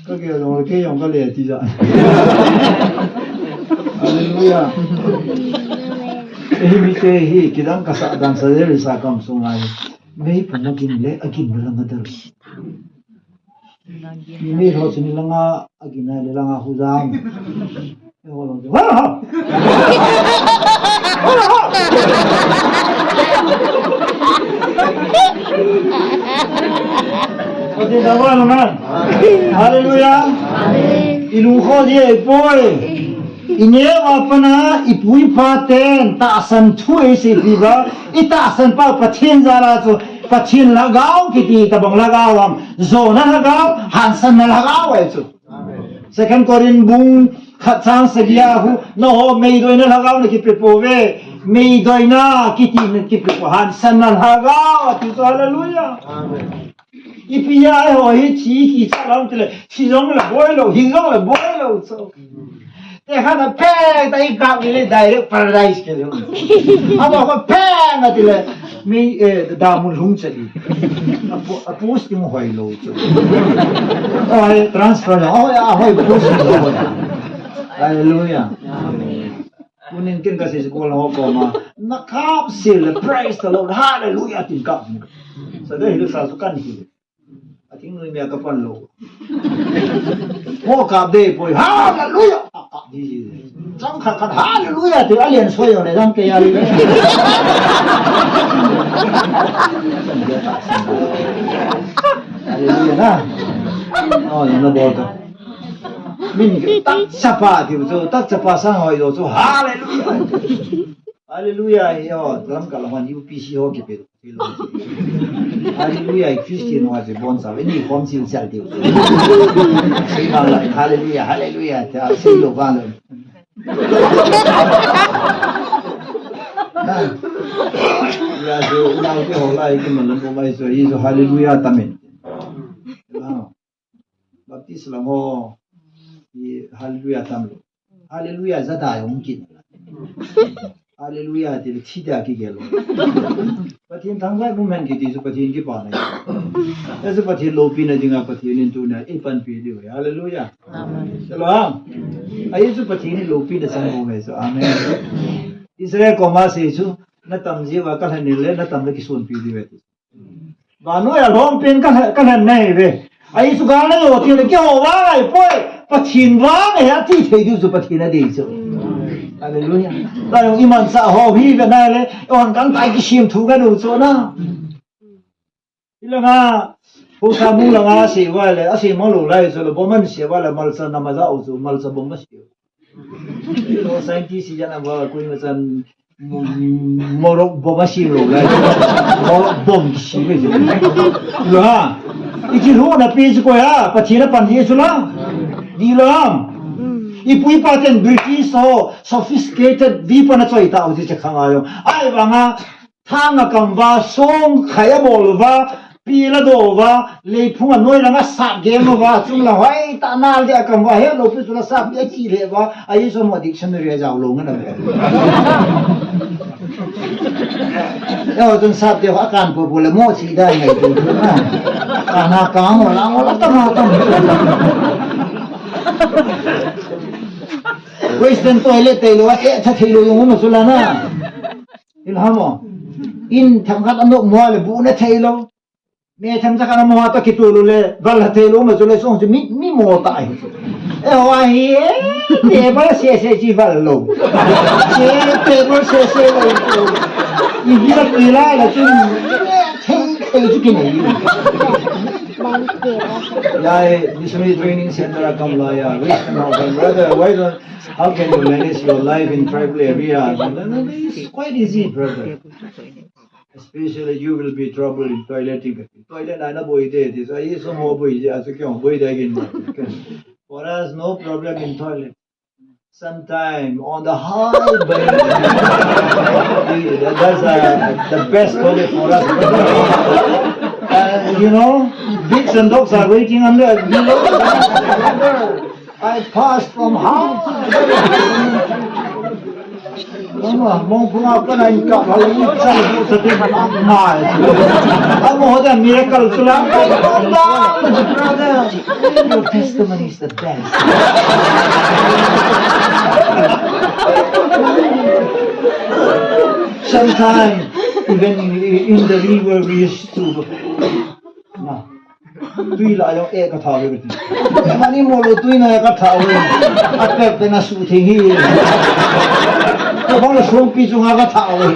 Ka ke jong le ke jong ka le ti ja. Hallelujah. Eimi te hi kidang kasa dan sa le sa kam sunga hi. Mei pa na gin le, a gin le la ma dal. Mei ho sini langa, a gin le langa hu jam. Hallelujah. Ilung kho jie poi. Ineo a pat a ipu ipa ten tahsan thu eisei pi uva, itahsan pa Pathen jal a chu Pathen lhagao kiti tabang lhagao ham, jona lhagao, hansanna lhagao ahi chu. Second Corinth bung khat chang sagi a hu, nangho meidoina lhagao nakipe pouve, meidoina kiti nakipe pou, hansanna lhagao ati chu, hallelujah. Amen. Ipi a eiho hi thi kicha lam tile, thi jong le boi lou, hing jong le boi lou chu. Te khat a peng ta i kap le direct paradise ke lou. Abo ko peng a tile, mi, eh, damun lhung chali. Apo, apo sting hoi lou chu. Oi, transfer lou. Oi, a hoi posting lou. Hallelujah. Amen. Tunin ken ka sei school ho koma, na kap sil le, praise the Lord, hallelujah, tin kap. Sa dei hi sa su kan hi. A ting nui mia ka pan lou. Ho kap dei poi, hallelujah. Kap, kap di di. Chang khat khat, hallelujah, ti a lian soi yo le, jang ke ya le. Hallelujah na. Oh, ya na bol to. Min ke tak chapa ti chu, tak chapa sang hoi do chu, hallelujah. Hallelujah, yo, lam ka lam U P C ho kipe. Hallelujah, Christian ho chu bon sa, ni khom sil sel ti chu. Sei ma la, hallelujah, hallelujah, ta sei lo ba lo. Ya chu, na ke ho lai ki man lo mai so, yi so hallelujah tamin. Baptist lam ho, i hallelujah tam lo. Hallelujah jada jong kin. Hallelujah ti le thi dia kigel lo. Pathen thangvah movement kiti chu Pathen kipana. Achu Pathen loupina dinga Pathen in tuna eipanpi diu. Hallelujah. Amen. Chalo ha. Ahi chu Pathen in loupina chang mo me chu. Amen. Israel koma sei chu, na tam jeh uva ka lhen le, na tam le kisonpi diu ti. Vannoi a lhompen ka lhen, ka lhen nahi ve. Ahi chu gal na jo ti le keiho vang ahi poi. Pathen vang ahi ati thei diu chu Pathen a dei chu. Hallelujah. Tah jong iman sa ho hi ve na le, on kan tai kisem thu ka nu chu na. Ilanga, ho sa mu langa se va le, ase mo lo lai chu lo, bom an se va le, malcha na ma ja u chu, malcha bom ma se. Lo scientist si jana va, kui ma chan, Morok bom a sim lo lai. Morok bom kisim ve. Lo ha. Ichi lo na pi chu ko ya, Pathen a pan hi chu la. Di lo ham. Ipu ipa ten British ho sophisticated vi pa na choi ta u ti che khang a yo. Ai vanga thang a kam va song khai a bol va Pi la do va, leiphung a noi langa sat gem va, chung la hoi ta nal dia kam va, he lo pi chu la sat pi a chi le va, a i so mo dictionary a jao lo ngan a ve. Ya ho chun sat de ho a kan po po le mo chi da ngai tu na. Ka na ka mo la mo la ta mo ta mo. Western toilet te lo, e tha thei lo yung mo chu la na. In ha mo. In tham khat a nok mo le bu na thei lo. Me tham cha kana mo ha to kitu lu le, val ha thei lo ma chu le song chu mi, mi mo ta hi. E ho a hi, e, table se se chi val lo. Se table se se lo. I vi la ki la la chu thei, thei chu ki nei. Ya, e, missionary training center a kam la ya. Wish them out, brother. Why don't, how can you manage your life in tribal area? No, no, no, it's quite easy, brother. Especially you will be trouble in toileting. Toilet na na boi de, this I is some more boi de, as a kiong boi de again. For us, no problem in toilet. Sometime on the high way. That's uh, the best toilet for us. Uh, you know, pigs and dogs are waiting under. You know, I passed from high. Mama, mong pung apa na in ka, hal in sa bu sa te ma. Amo ho da miracle chu la. Brother, your testimony is the best. Sometimes, even in, in the river, we used to. Na. Tui la jong e ka tha ve ti. Mani mo lo tui na ka tha ve. A pek pek na su thei hi. Ka bang la song pi chunga ka tha ve.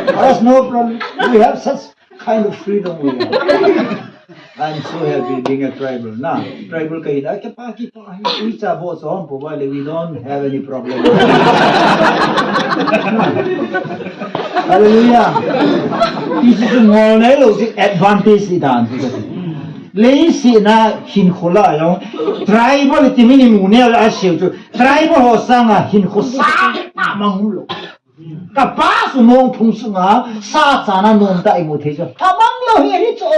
That's no problem. We have such kind of freedom we have. I'm so happy being a tribal. Na, tribal ka hi na, ke pa ki pa hi. Ui cha bo so hom po ba le, we don't have any problem. Hallelujah. This is a ngol nei lo si advantage i dan. Leiset a hinkho la jong tribal ti mi ni mu neo la siu chu. Tribal ho sanga hinkho sang ta mang lo. Ka pa chu mong phung sunga sa chana nom ta i mu thei chu. Ta mang lo hi hi chu.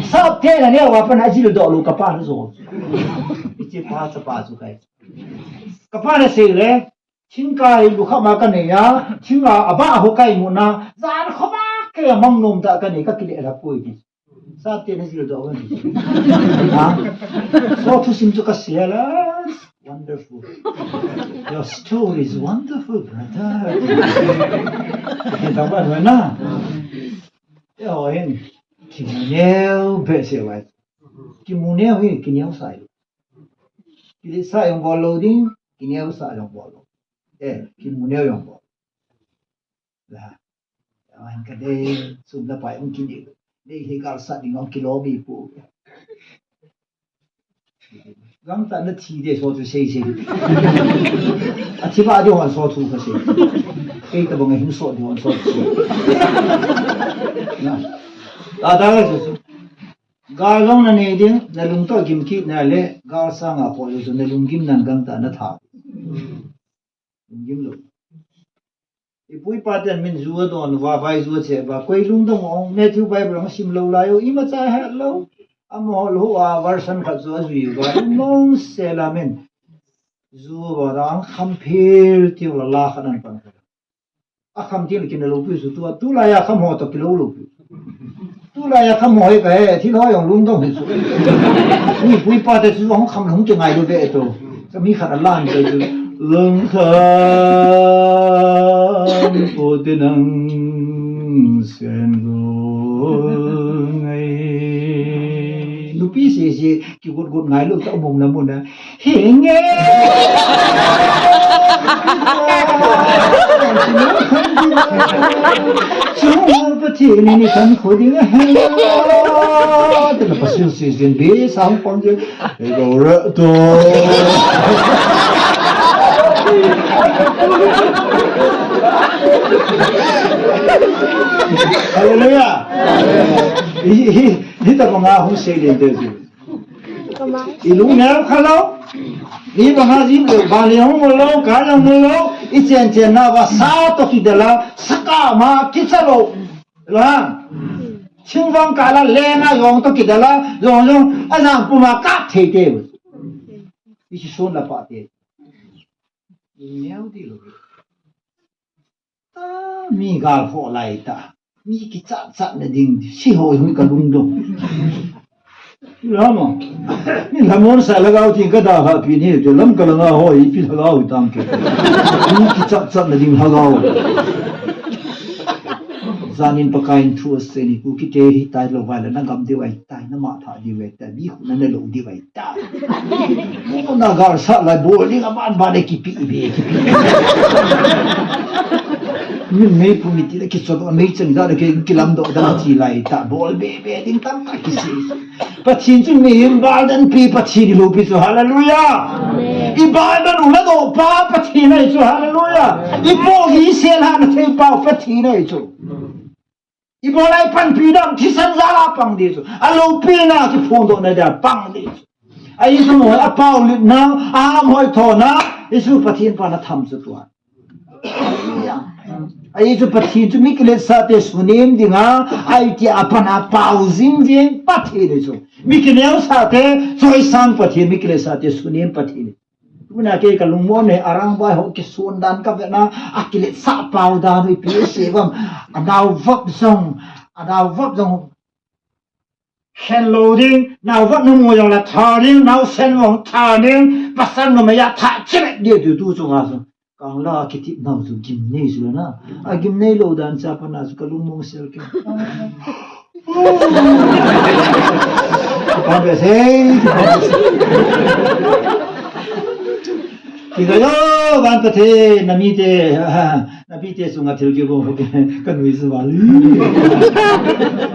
Sa te na neo wa pa na jil do lo ka pa chu. I chi pa cha pa chu kai. Ka pa na sei le. Thingkai lukha ma ka nei a, thinga a ba ho kai mu na, jan kho ma ke a mang nom ta ka nei ka kile la poi ti. Sa te na jil do ka ni. Ha? So thusim chu ka sia la, wonderful. Your story is wonderful, brother. Ke ta ba na. E ho hin. Kimu neo be se wai. Kimu neo hi, ki neo sai. Ki le sa jong bol lo ding, ki neo sa jong bol lo. Eh, kimu neo jong bol. La. Awan ka de, sum la pai ong ki de. De hi gal sa ding ong ki lo bi pu. Gangtah na thi de so tu sei sei. A thi ba de hon so tu ka sei. Kei ta bang hin so de hon so tu sei. Na. Ta ta ka so. Gal jong na nei ding, na lung toh gim kit na le, gal sanga poi lo chu na lunggim nan gangtah na tha. Lunggim lo. Ipu ipa ten min ju a don uva, vai ju a che uva, koi lungdong ong, Matthew Bible ong sim lo lai u, imacha het lo. Amaho lo a version khat chu a jui uva, i mong se la min. Ju uva dang kham phil tiu la la khat an pan khat. A kham thil kina lo pi chu tua, tulai a kham ho toh kilo lo pi. Tulai a kham ho hi ka he, thil ho jong lungdong hi chu. Ni pui pa te chu hung kham hung kingai lo ve to. Ka mi khat a lan ka chu. Lung kham po te nang sen go ngai. Nupi se se ki gut gut ngai lo ta mong na mun na. Hi nge. Chunga Pathen in i kankho ding ahi. Tena pasil si sin bi sang pang je. Ei gora to. Hallelujah. Hi, hi, hi ta banga hung sei den te ji. I lungneo kha lou. I banga jin lou, ba le hung lou, ka le hung lou. I chen chen na va sa to kidala, saka ma kicha lou. Lo ha. Chingvang kala lenga jong to kidala, jong jong, ajang puma ka thei te. I si son la pa te. I neo di lo. Ta, mi gal ho lai ta. Mi kichat chat na ding, si ho hui ka lung dong. Lama. Ni lamon sa lagau tin ka da ha pi ni, te lam ka langa ho, i pi lagau tam ke. Mi kichat chat na ding lagau. Janin Pakaiyin thu asei ni, Kukite hi tai lou vai le, na gam diu ahi tai, na ma tha diu ahi tai, mi khu na ne lou diu ahi tai. Mo na gar sa lai bol ding a ban ban e kipi be, kipi. Min mei pu mi ti le kichot o mei chang da le ke kilam do da ti lai ta bol be be ding tam ta kisi. Pathen chu mihem baldan pi Pathen i loupi chu, hallelujah. Amen. I baldan u la do pa Pathen ahi chu, hallelujah. I po hi sel ha na thei pa Pathen ahi chu. I bol a i panpi dam thisan jal a pang di chu. A loupina kiphongdoh na dia pang di chu. Ahi chu mo a pau lit na, a ham hoi tho na, i chu Pathen pa na tham chu tua. Ahi chu Pathen chu mi kiletsah te sunem dinga, ahi ti a pan a pau jing jing Pathen hi chu. Mi kineosah te, choisang Pathen, mi kiletsah te sunem Pathen. Tuna kei ka lungmon e, arang bai ho kisun dan ka vena, a kiletsah pau dan ho ipi se vam, a nau vop jong, a nau vop jong. Khen lo ding, nau vop nu mo jong la tha ding, nau sen vong tha ding, pasal nu me ya tha chile dia tu tu chu nga chu. Kang la kitip nau chu gimnei chu na. A gimnei lo dan cha pa na chu ka lungmong sel ke. Kipa be sei, kipa be sei. Kika yo, van Pathen, na mite, na mite sunga thil kigo ho ke, ka nui su van.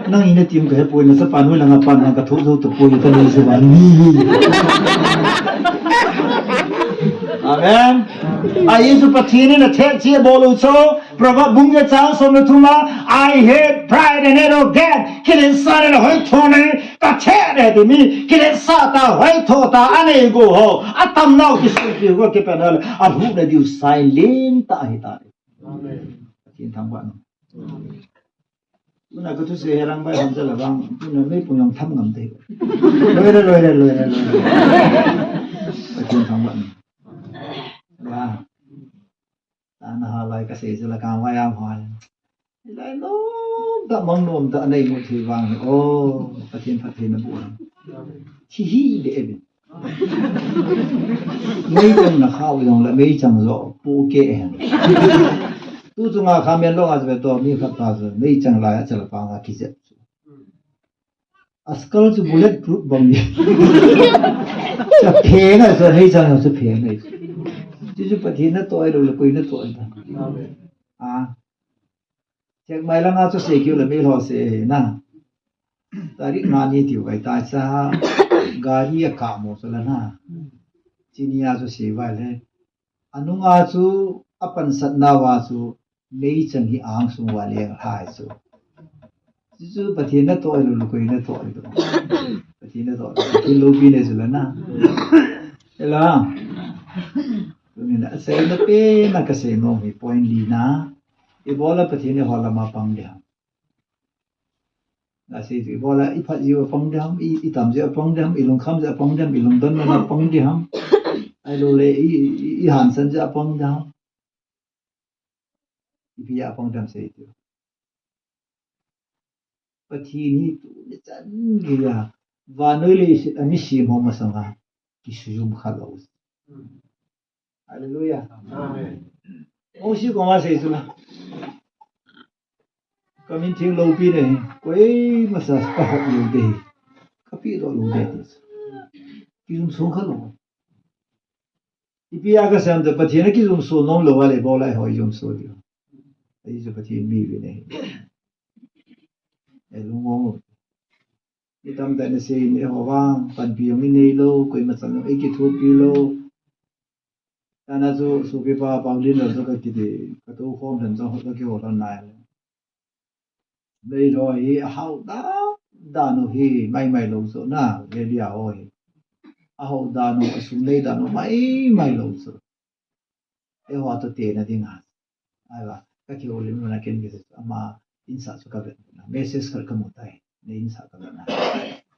Nang ina tim ka he poi, na sa pa nui langa pan na ka thu zo to poi, ka nui su van. Amen. A Jesu Pathen in a thei chi bol u chu. Proverb bung get chang som le thum a, "I hate pride and arrogance." Kiletsah le hoitho nei, ka thei e ti mi, kiletsah ta, hoitho ta, anei go ho, atam nau kisulpi go kipen le, alhuh na diu sign lentah ahi tai. Amen. Pathen thangvah in. Amen. Tuna ka thusei hi rang bai ham jal a vang, tuna mei pung jong tham ngam te. Loi re, loi re, loi re, loi re. Pathen thangvah in. Wa. Tana ha lai ka sei chu la kang vai am hoi. Lai nom ta mang nom ta nei mu thi vang hi. O, Pathen Pathen na bu. Thi hi de e bin. Mei chang na khau jong la mei chang jo pu ke hen. Tu chu nga kha men lo a ve to mi khat pa chu mei chang lai a chal pa nga ki jep. Askal chu bullet proof bang ni. Cha phe na chu hei chang chu phe na. Chu chu Pathen na toi lo le koi na toi ta. A. Chek mai langa chu sei kiu le mi lo se na. Tarik nga ni tiu kai ta cha gari a ka mo chu la na. Chini a chu sei vai le. Anunga chu apansatna uva chu meichang hi angsung uva leng hai chu. Chu chu Pathen na toh ahi lou, lukoi na toh ahi lou. Pathen na toh, Pathen loupi na chu la na. Ela. Tuni na seina pen na kasei nom hi point li na. Ibola Pathen i hol lama pang dia. Na sei chu ibola i phat jiu apang ding ham, i, i tam jiu apang ding ham, i lungkham jiu apang ding ham, i lungdon na apang ding ham. Ahilou le i, i, i hansan jiu apang ding ham. Ipi a apang ding ham sei chu. Pathen hi tuni chan geiya vannoi leiset a mi sem ho masanga kisujum kha lou. Hallelujah. Amen. Mosi koma sei chu la. Ka min theng loupi nei, koima sa ka hop lou ding, ka pi doh lou ding ti. Kijum sung kha lou. Ipi a kasem te Pathen a kijumso nom lou a le bol a eiho ijumso diu. Ahi chu Pathen mi ve nei. E lungmong. Mi tamtah in asei in eiho vang panpi jong inei lou, koima chan jong eikithopi lou. Tana chu sopipa Paulin la chu kakiti, katou khom lhon chu kakihou lhon nai. Meilhei ho hi ahao dan dan u hi maimai lou chu na, Levi ho hi. Ahao dan u, asum nei dan u maimai lou chu. Eiho toh tena dinga. Ahi va, kakihoulim lona ken kisei chu ama insah chu kavet na. Message khat kamu tai. Na insah kavet na.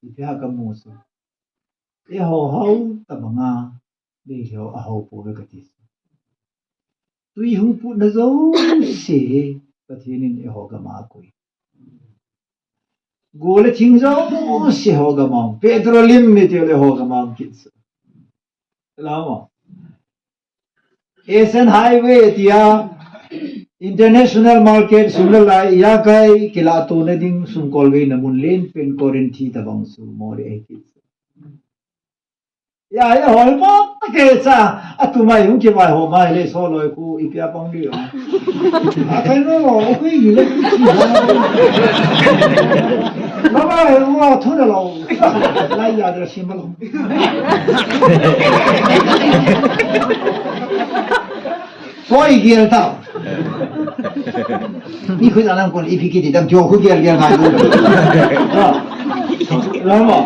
Ipi ham kamu chu. Eiho hao tabanga. Meilhei ho ahao pouve kati chu. Tui hung putna jouse hi Pathen in eiho gam a akoi. Go le thing jouse eiho gam a um. Petroleum mi tiu le eiho gam a um kit chu. Lamo. Asian Highway tia international market sum le lai ijakai kilato na ding sum kolveina mun len pen Corinth tabang chu mori ahi kit chu. Ya, ya, hoi mo, ta ke cha, atu mai hung ki mai ho mai le so loi khu, ipi a pang di o. A kai no, o khu i le ki chi ho. Ma ba he mo thu na lo. Lai ya de sim ba lo. Soi gel ta. Ni khu ja nang kon ipi ki di dam jo khu gel gel ngai lu. Lo mo.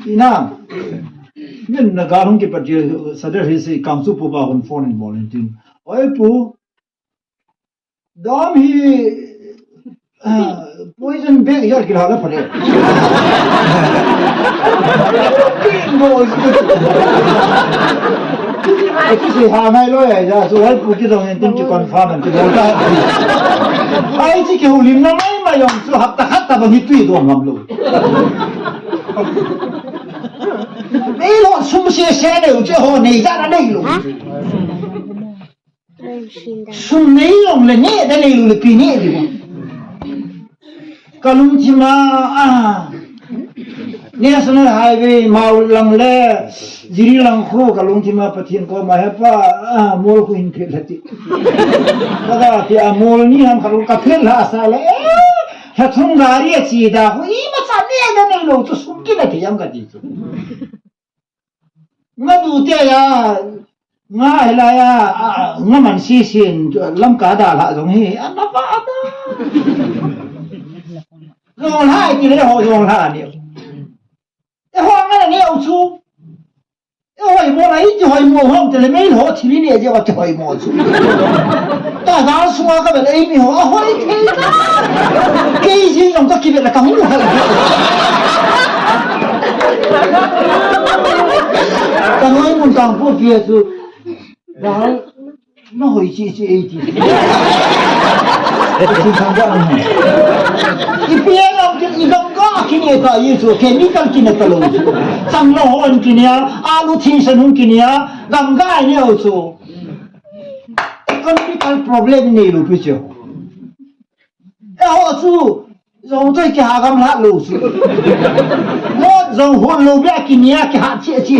Ina. Min na ga hung ki pa je sadar hi se kang su pu ba hon phone in mo len tin. Oi pu. Dam hi Ah, poison bag ya kila la pare. Eki se ha ngai lo ya, ya, so hai pu ki dong en tin ki confirm en ki lo ta. Ai chi ki hulim na mai mai yong, so hap ta khat ta bang hi tui dong ngam lo. Nei lo sum se se nei u che ho nei ja na nei lo. Sum nei jong le neh da nei lou le ipi neh di bou. Ka lungthim a, ah, National Highway, Mao lang le, Jiri lang khu, ka lungthim a Pathen koma he Pa, ah, mol khu hin phet lha ti. Ka da ti a mol ni ham ka lung ka phet lha sa le, eh, lha thum gari a chi da khu, imacha neh da nei lou chu sum kina thei am ka ti chu. Nga du te ya, nga hela ya, a, nga man si sin, lam ka da la jong hi, a na pa da. Jong la ki le ho jong la ni. E ho nga ni u chu. E hoi mo la i ti hoi mo hom te le mei ho thi ni ne je wa ti hoi mo chu. Ta da su ka be le mi ho, a hoi thei na. Kei jin jong ka ki be la ka mu ha. Ka noi mun kang pu pia chu. Dal, na hoi chi chi ei ti. Chi thang ba ni. I pia lam ki i gam ga ki ne ta i chu, chemical ki ne ta lo chu. Chang lo hon ki ne a, alu thing san hon ki ne a, gam ga ne o chu. Economical problem nei lou pi chu. Eiho chu, jong toi kiha gamla lou chu. Mo jong hon lou bia kinia kiha chi chi.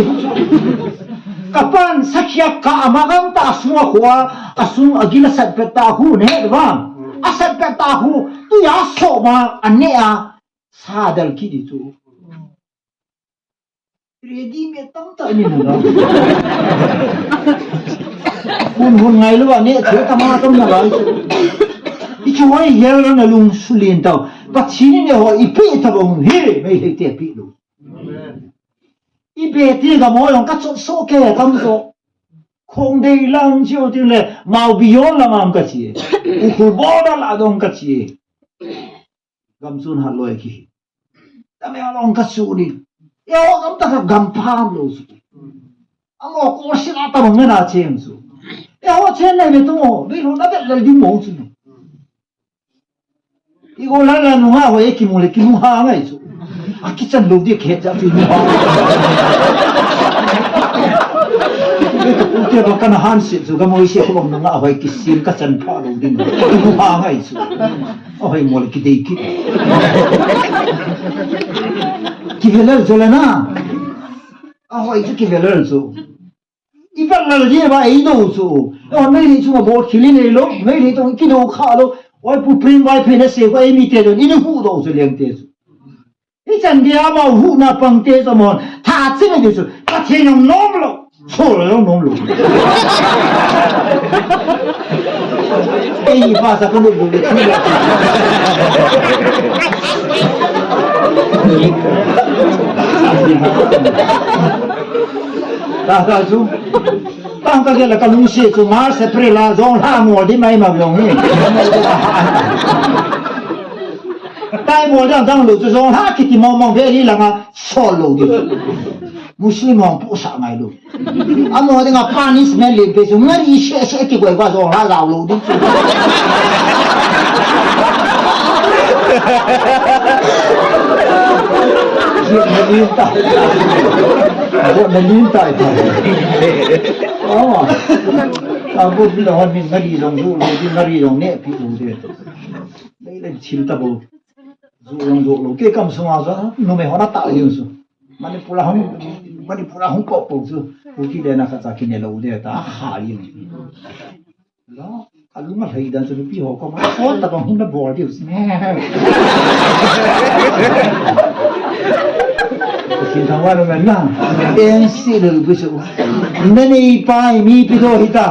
Kapan sakhiak ka ama gam ta sung a khua, a sung a gil a sat pet ta hu ne ba. A sat pet ta hu, tu ya so ma, a ne a, sa dal ki di chu. Ready me tam ta ni na. Hun hun ngai lo ne, che tam ma tam na ba. I chu hoi hel na lung sulin tau. Pathen in eiho i pe ta bong hi, mei hei te pi lo. I be ti ga mo yong ka chot so ke tam so. Khong dei lang chiu ti le, mau bi yon la ngam ka chi. U khul bo da la dong ka chi. Gam chun hat loi ki. Tame along ka su ni. Eiho gam ta ka gam pham lo su. Amo ko si la ta bang na chen su. Eiho chen nei be tu mo, be lo na be le di mo su ni. I go la la nu ha ho e ki mo le ki mu ha ngai su. A ki chan lo di ke cha ki mu ha. Be to ku te ba ka na han si su ka mo i se ko bang na nga ho e ki sim ka chan pha lo di. Ki mu ha ngai su. Ahoi mol ki dei ki. Ki velal chu la na. Ahoi chu ki velal chu. I vet lal ji ba ei do chu. O, Meitei chunga bol khel i nei lou, Meitei chunga kido kha lou. Oi, Pu Prem Vaiphei na sei ko ei mite don, i ni hu do chu leng te chu. Hichan dia amau huhna pang te chu amahon tha ching a di chu, Pathen jong nom lou, sol jong nom lou. Ei pa sa ka lou lou le. Ta ta chu. Tang ka gel a ka lungset chu March April a jong lha ngol di mai ma jong hi. Tai mo dang dang lou chu jong lha kiti mong mong ve li langa sol lou di. Muslim hong pu sa ngai lou. Amo dinga punishment le pe chu ngari se se ti koi va jong lha lau lou di chu. Jong na lim tai. Jong na lim tai tai. Oh. Abu bila hon min ngari jong lou lou di ngari jong ne pi lou di. Nei le thil ta bo. Ju jong ju lou. Kei kam sunga jong numei hon a ta jing chu. Manipur a hung, Manipur a hung po po chu. Kuki le na kha cha kine lou de ta ha jing. Lo, a lung a lhai dan chu nupi ho koma, o, tabang hung na bol diu si. Sin thang wa lo men na. En si lo bu su. Na nei pai mi pi do hita.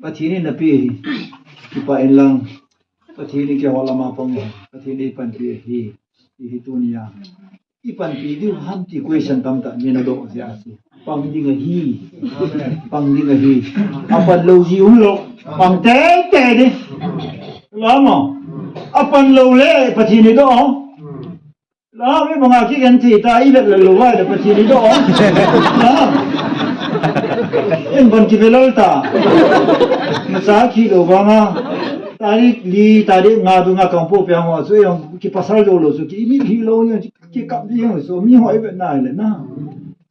Pathen in na pe hi. Kipah in lang. Pathen in keiho lama pang hi. Pathen in panpi hi. Hi hi tunia. I panpi diu ham ti question tamtah min adoh jeh a chu. Pang ding ahi. Pang ding ahi. Apan lou ji um lou. Pang tei tei di. Lama. Apan lou le Pathen in doh. La, mi banga kigen thei ta, i vet lou lou vai le Pathen in doh. La. En ban kive lal ta. Masa khi lou banga. Tarik li, tarik nga dunga kangpo pia ho chu jong kipasal jou lou chu ki mi hi lou ni kikap di jong chu mi ho i vet nai le na.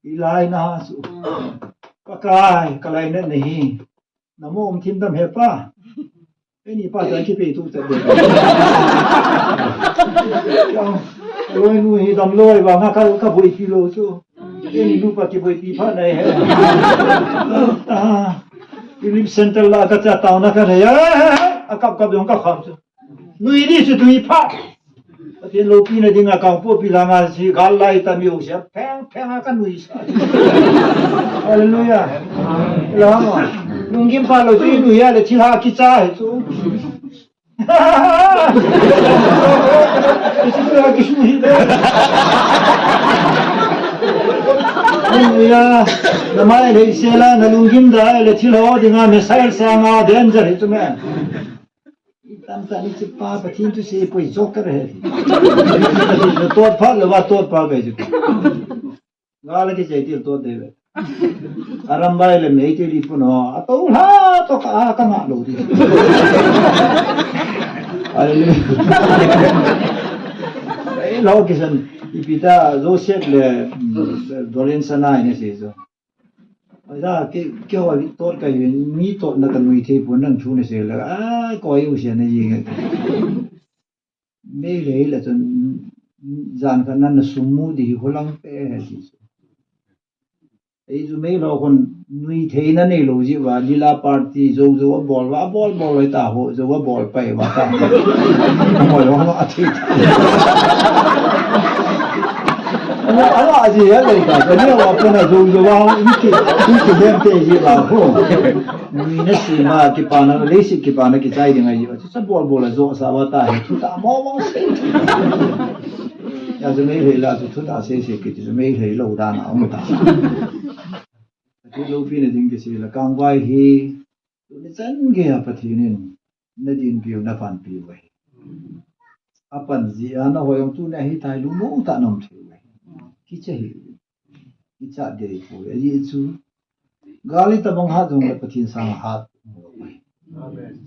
I lai na chu. Pakai, ka lainat na hi. Namo um thim dam he pa. Eini pa chan kipei tu chat de. Loi nu hi dam loi vanga ka, ka boipi lou chu. Eini nu pa kiboipi phat nai he. Ah, Relief Centre la ka cha taona ka he. A kap kap jong ka kham chu. Nui di chu tui pha. Pathen loupina dinga kangpopi langa si gal lai ta mi u sia pheng pheng a ka nui sa. Hallelujah. Lama. Lunggim pha lou chu i nui a le thilha kicha hi chu. Thilha kisu hi de. Hallelujah. Na mai le sela na lunggim da le thilha dinga missile sanga danger hi chu me. Tamtah ni chu pa Pathen thusei poi joker he. Tot pha lou va tot pa ve chu. Nga la kichai til tot de ve. Arambai le Meitei li pun ho. Ato la to ka, ka nga lou di. Hallelujah. Ei lo kisan ipi ta Joseph le, mm, Doreen Sanai ne sei jo. Aja, ke, keiho tot kahi, mi totna kanui thei pon nang thu nasei le, a, koi u sia na jing. Meitei le chun, jan khat nan na sum mu di hi holang pe he ti chu. Ei chu Meitei ho khun nui theina neilou jeh uva, lila party jou jou abol uva, abol bol uva ta ho, jou abol pai uva ta. Hoi ho a thi. Ama, ama ji he lei ta, ka ni wa pona jou jou a, in ki, in ki dem te ji ba ho. Nui na si ma kipana, leiset kipana kichai ding ahi. Chu sa bol bol a jo sa wa ta he, thu ta mo mo se. Ya chu Meitei la chu thu ta se se kiti chu Meitei lou dan a um ta. Pathen loupina ding kisei la kangvai hi. Tuni chan geiya Pathen in na dinpiu, na panpiu ahi. Apan jeh a na hoi jong tuni ahi tai lungmong tah a na um thei u ahi. Kicha hi. Kicha dei poi. Ajeh chu gal itabang hat jongle Pathen sanga hat um lou ahi.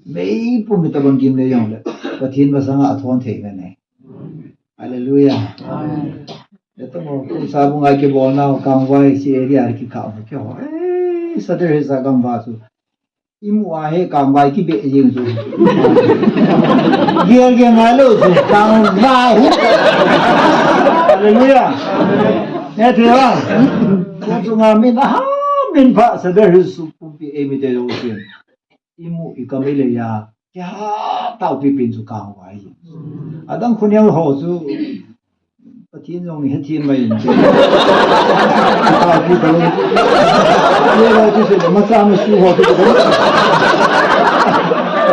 Meipum itabang gim le jongle Pathen masanga athon thei ngai nai. Hallelujah. Amen. Eto mo, kum sabung a kibolna, kangvai si area kikah mo keiho. Eh, Saturday sa kangvai chu. Imu a he kangvai kibe jing chu. Gel gel ngai lou chu, kangvai. Hallelujah. Ne thei a. Kum sunga min aha. Min pha sa der hi su pumpi ei mi te lo sin. Imu i kam i le ya. Kei ha tau pi pin chu kang vai. Adang khun yang ho chu. Pathian jong ni he thiam mai in. Tau pi pin. Ye lo chu se ma sa ma su ho chu.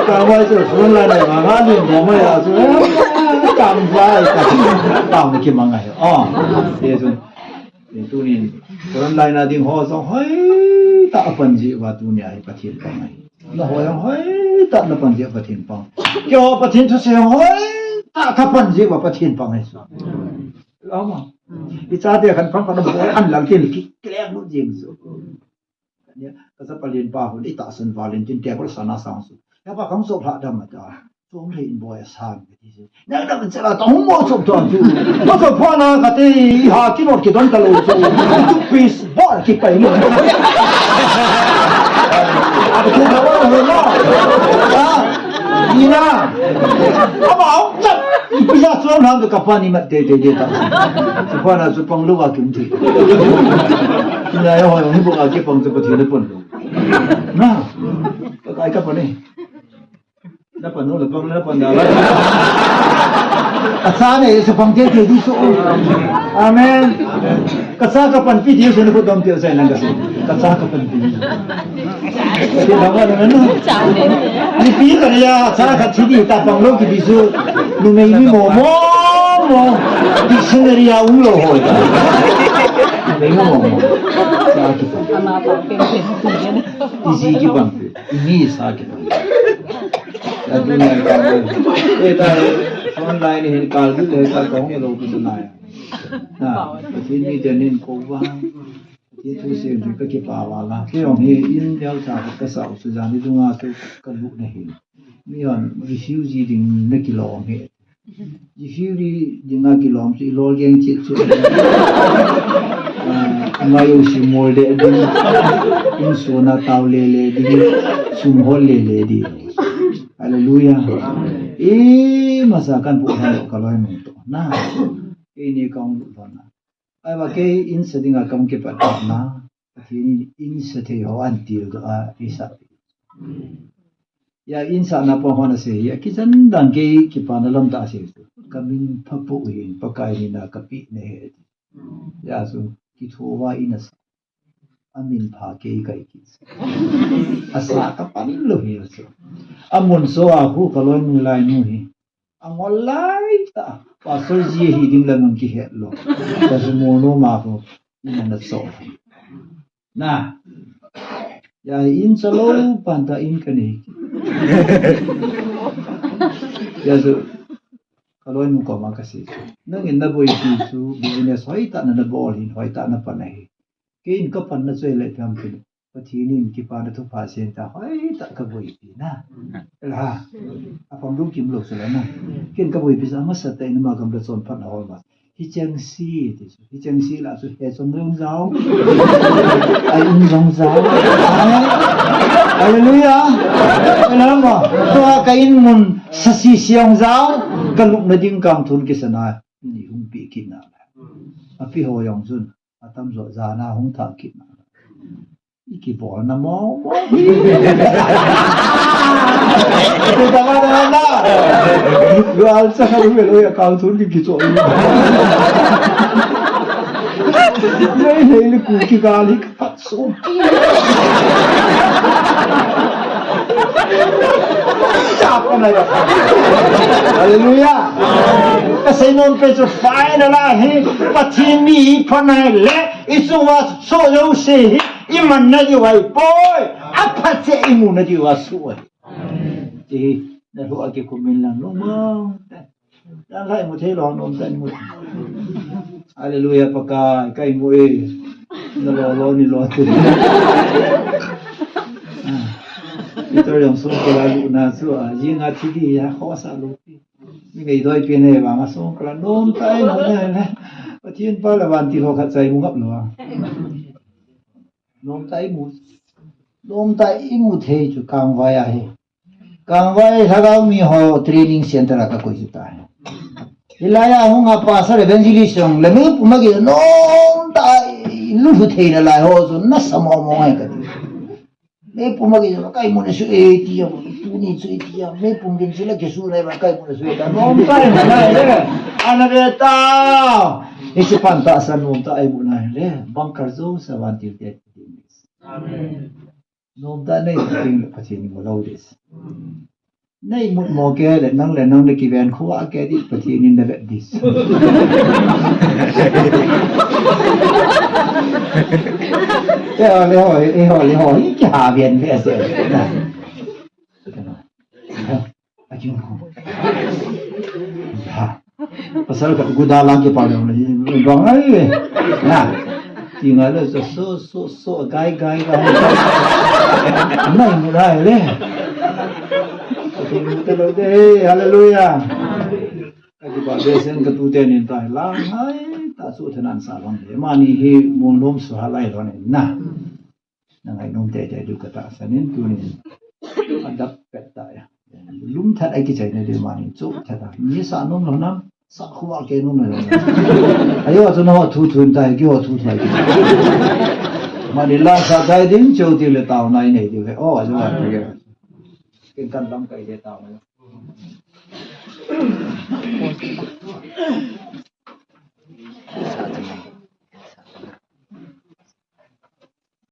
Kang vai chu front line ma nga ni mo ma ya chu. Kang vai ka. Tau ni ki ma nga he. Oh. Ye chu. Tunin front line a ding ho jong hoitah a pan jeh uva tunia hi Pathian pang ahi. Na ho jong hoitah na pan jeh uva Pathian pang. Keiho Pathian thusei jong hoitah ka pan jeh uva Pathian pang ahi chu. Ama. I chate khan pang pang bol an lal tin ki klem nu jing chu. Nia, ka chapa lenpa hon, i tahsan valin tin table sana sang su. Hepa kang so pha dam ata. Chom le in boy sang ka ti su. Nang dam chala ta hung mo chom to chu. Ma so pha na ka ti ha ki not ki don ta lo chu. Tu pis bol ki pai mo. A tu ka wa na ma. Ha? Ina. Ama au chat. Pisa chom na ka pa ni ma te te te ta. Chu pa na chu pang lo wa kin ti. Ina ya ho ni bo ka ki pang chu pa ti le pon. Na, ka kai ka pa ni. Na pa no la pang na pa na la. Ka sa ne, sa pang te te di so. Amen. Ka sa ka pan pi di so ne ko dom ti sa na ka sa. Ka sa ka pan pi. Ti na wa na na. Ni pi ka ya sa ka ti di ta pang lo ki di so. Nu me ni mo mo mo. Dictionary a um lo ho. Nu me ni mo mo. Sa ki pan. Ama pa pe pe. Isi ki pan. Ini sa kita. Aduh ni kan. Eh, dah online ni kan tu dah tak kau ni lo tu senai. Nah, sini jenin kau bang. Itu sih juga kita bawa lah. Kau ni in dia tak kesal sejani tu ngah tu kalu ni. Ni on refugee ding ni kilo ni. Refugee dinga kilom chu i lol geng chet chu. Ah, ama yo si mol de ding. In suna tau le le ding. Sum hol le le ding. Hallelujah. E masa kan pu ha lo ka loi mong to. Na. Ke ni ka ong lo na. Ai ba ke in sa dinga kam ke pat na. Pathian in sa thei ho an til do a i sa. Ya in sa na pa hon a se, ya kijan dan kei kipana lam ta se. Ka min pha pu hin Pakai ni na ka pi ne he. Ya su kitho wa in a sa. A min pha kei kai ki. A sa ka pan lo hi su. A mun so a hu ka loi nu lai nu hi. A ngol lai ta. Pastor ji hi ding la nung ki het lo. Ka su mo no ma hu. In a na so. Na. Ya in sa lo pan ta in ka ni. Ya su. Ka loi nu koma ka sei. Nangin na boipi chu business hoitah na na bol hin hoitah na pan ahi. Kei in ka pan na chu le pam pi. Pathian in kipana thupha sen ta hoitah ka boipi na. Ha. A pam lu kim lo chu la na. Kei in ka boipi sa masa ta in ma gam da chon phat na hol ma. Hi cheng si ti chu. Hi cheng si la chu he chong jong jao. Ai in jong jao. Hallelujah. Amen. Tua ka in mun sa si siang jao. Ka lupna ding kang thun ki sa na. Ni hung pi kit na. A pi ho jong chun. A tam jo ja na hung tha kit na. I kibol na mo mo. Te ta ma na na. Gal sa ka lu lo ya kang thun ki ki cho. Nei nei ni ku ki gal hi ka pat so. Sa pa na ya. Hallelujah. Ka sei nom pe chu final a hi Pathian mi pha na le. I sunga so jouse hi, i manna diu ahi poi, a phat cheh i muna diu a so ahi. Ti hi, na lhu a kikhum in lang, lungmong. Dan lai mu thei lo, nom tan mu. Hallelujah, Pakai, ka imu e. Na lo lo ni lo ti. Ah. Peter jong so ko la lu na so a, jing a thi di ya, khosa lo ti. Ni ngei doi pi ne vang a song kala nom tai mo ne ne. Pathian pa la van ti ho khat chai mu ngap lo. Nom tai mu. Nom tai i mu thei chu kangvai a hi. Kangvai Lhagao mi ho training center a ka koi chu ta hi. Hilai a hung a pastor evangelist jong le mi puma ki nom tai. Ilu hu thei la lai ho chu nasa mo mo ngai ka ti. Meipum a ki chu kai mun su e ti a, tuni chu e ti a, meipum kin chu la ki su lai ba kai mun su e ta. Nom kai mun lai le. Ana ve ta. Isi pan ta sa nom ta ai mun lai le. Bang kar zo sa van til te. Amen. Nom ta nei ting Pathen mo lo dis. Nei mut mo ke le nang le nang le ki ven khuwa ke di Pathen in na vet dis. E ho le ho, e ho le ho, hi ki ha ven ve se. Na. A jing ko. Ha. Pasal ka guda lang ki pa le, bang ai. Na. Ti ngai le so so so so gai gai gai. Nai mu dai le. Ka ti mu te lo de, hallelujah. Ka ti ba de sen ka tu te nin tai la ngai ta su te nan sa lang de. Mani hi mun lom su ha lai lo ne na. Na ngai nom te te du ka ta sa nin tu nin. A dap pet ta ya. Lum that ai ki chai ne de mani chu that a. Ni sa nom lo nam. Sa khuwa ke nom lo. Ayo chu no thu thu tai ki ho thu thai. Mani la sa dai ding cheu ti le tao nai nei di ve. Oh, ayo. Ken kan lam kai de tao nai.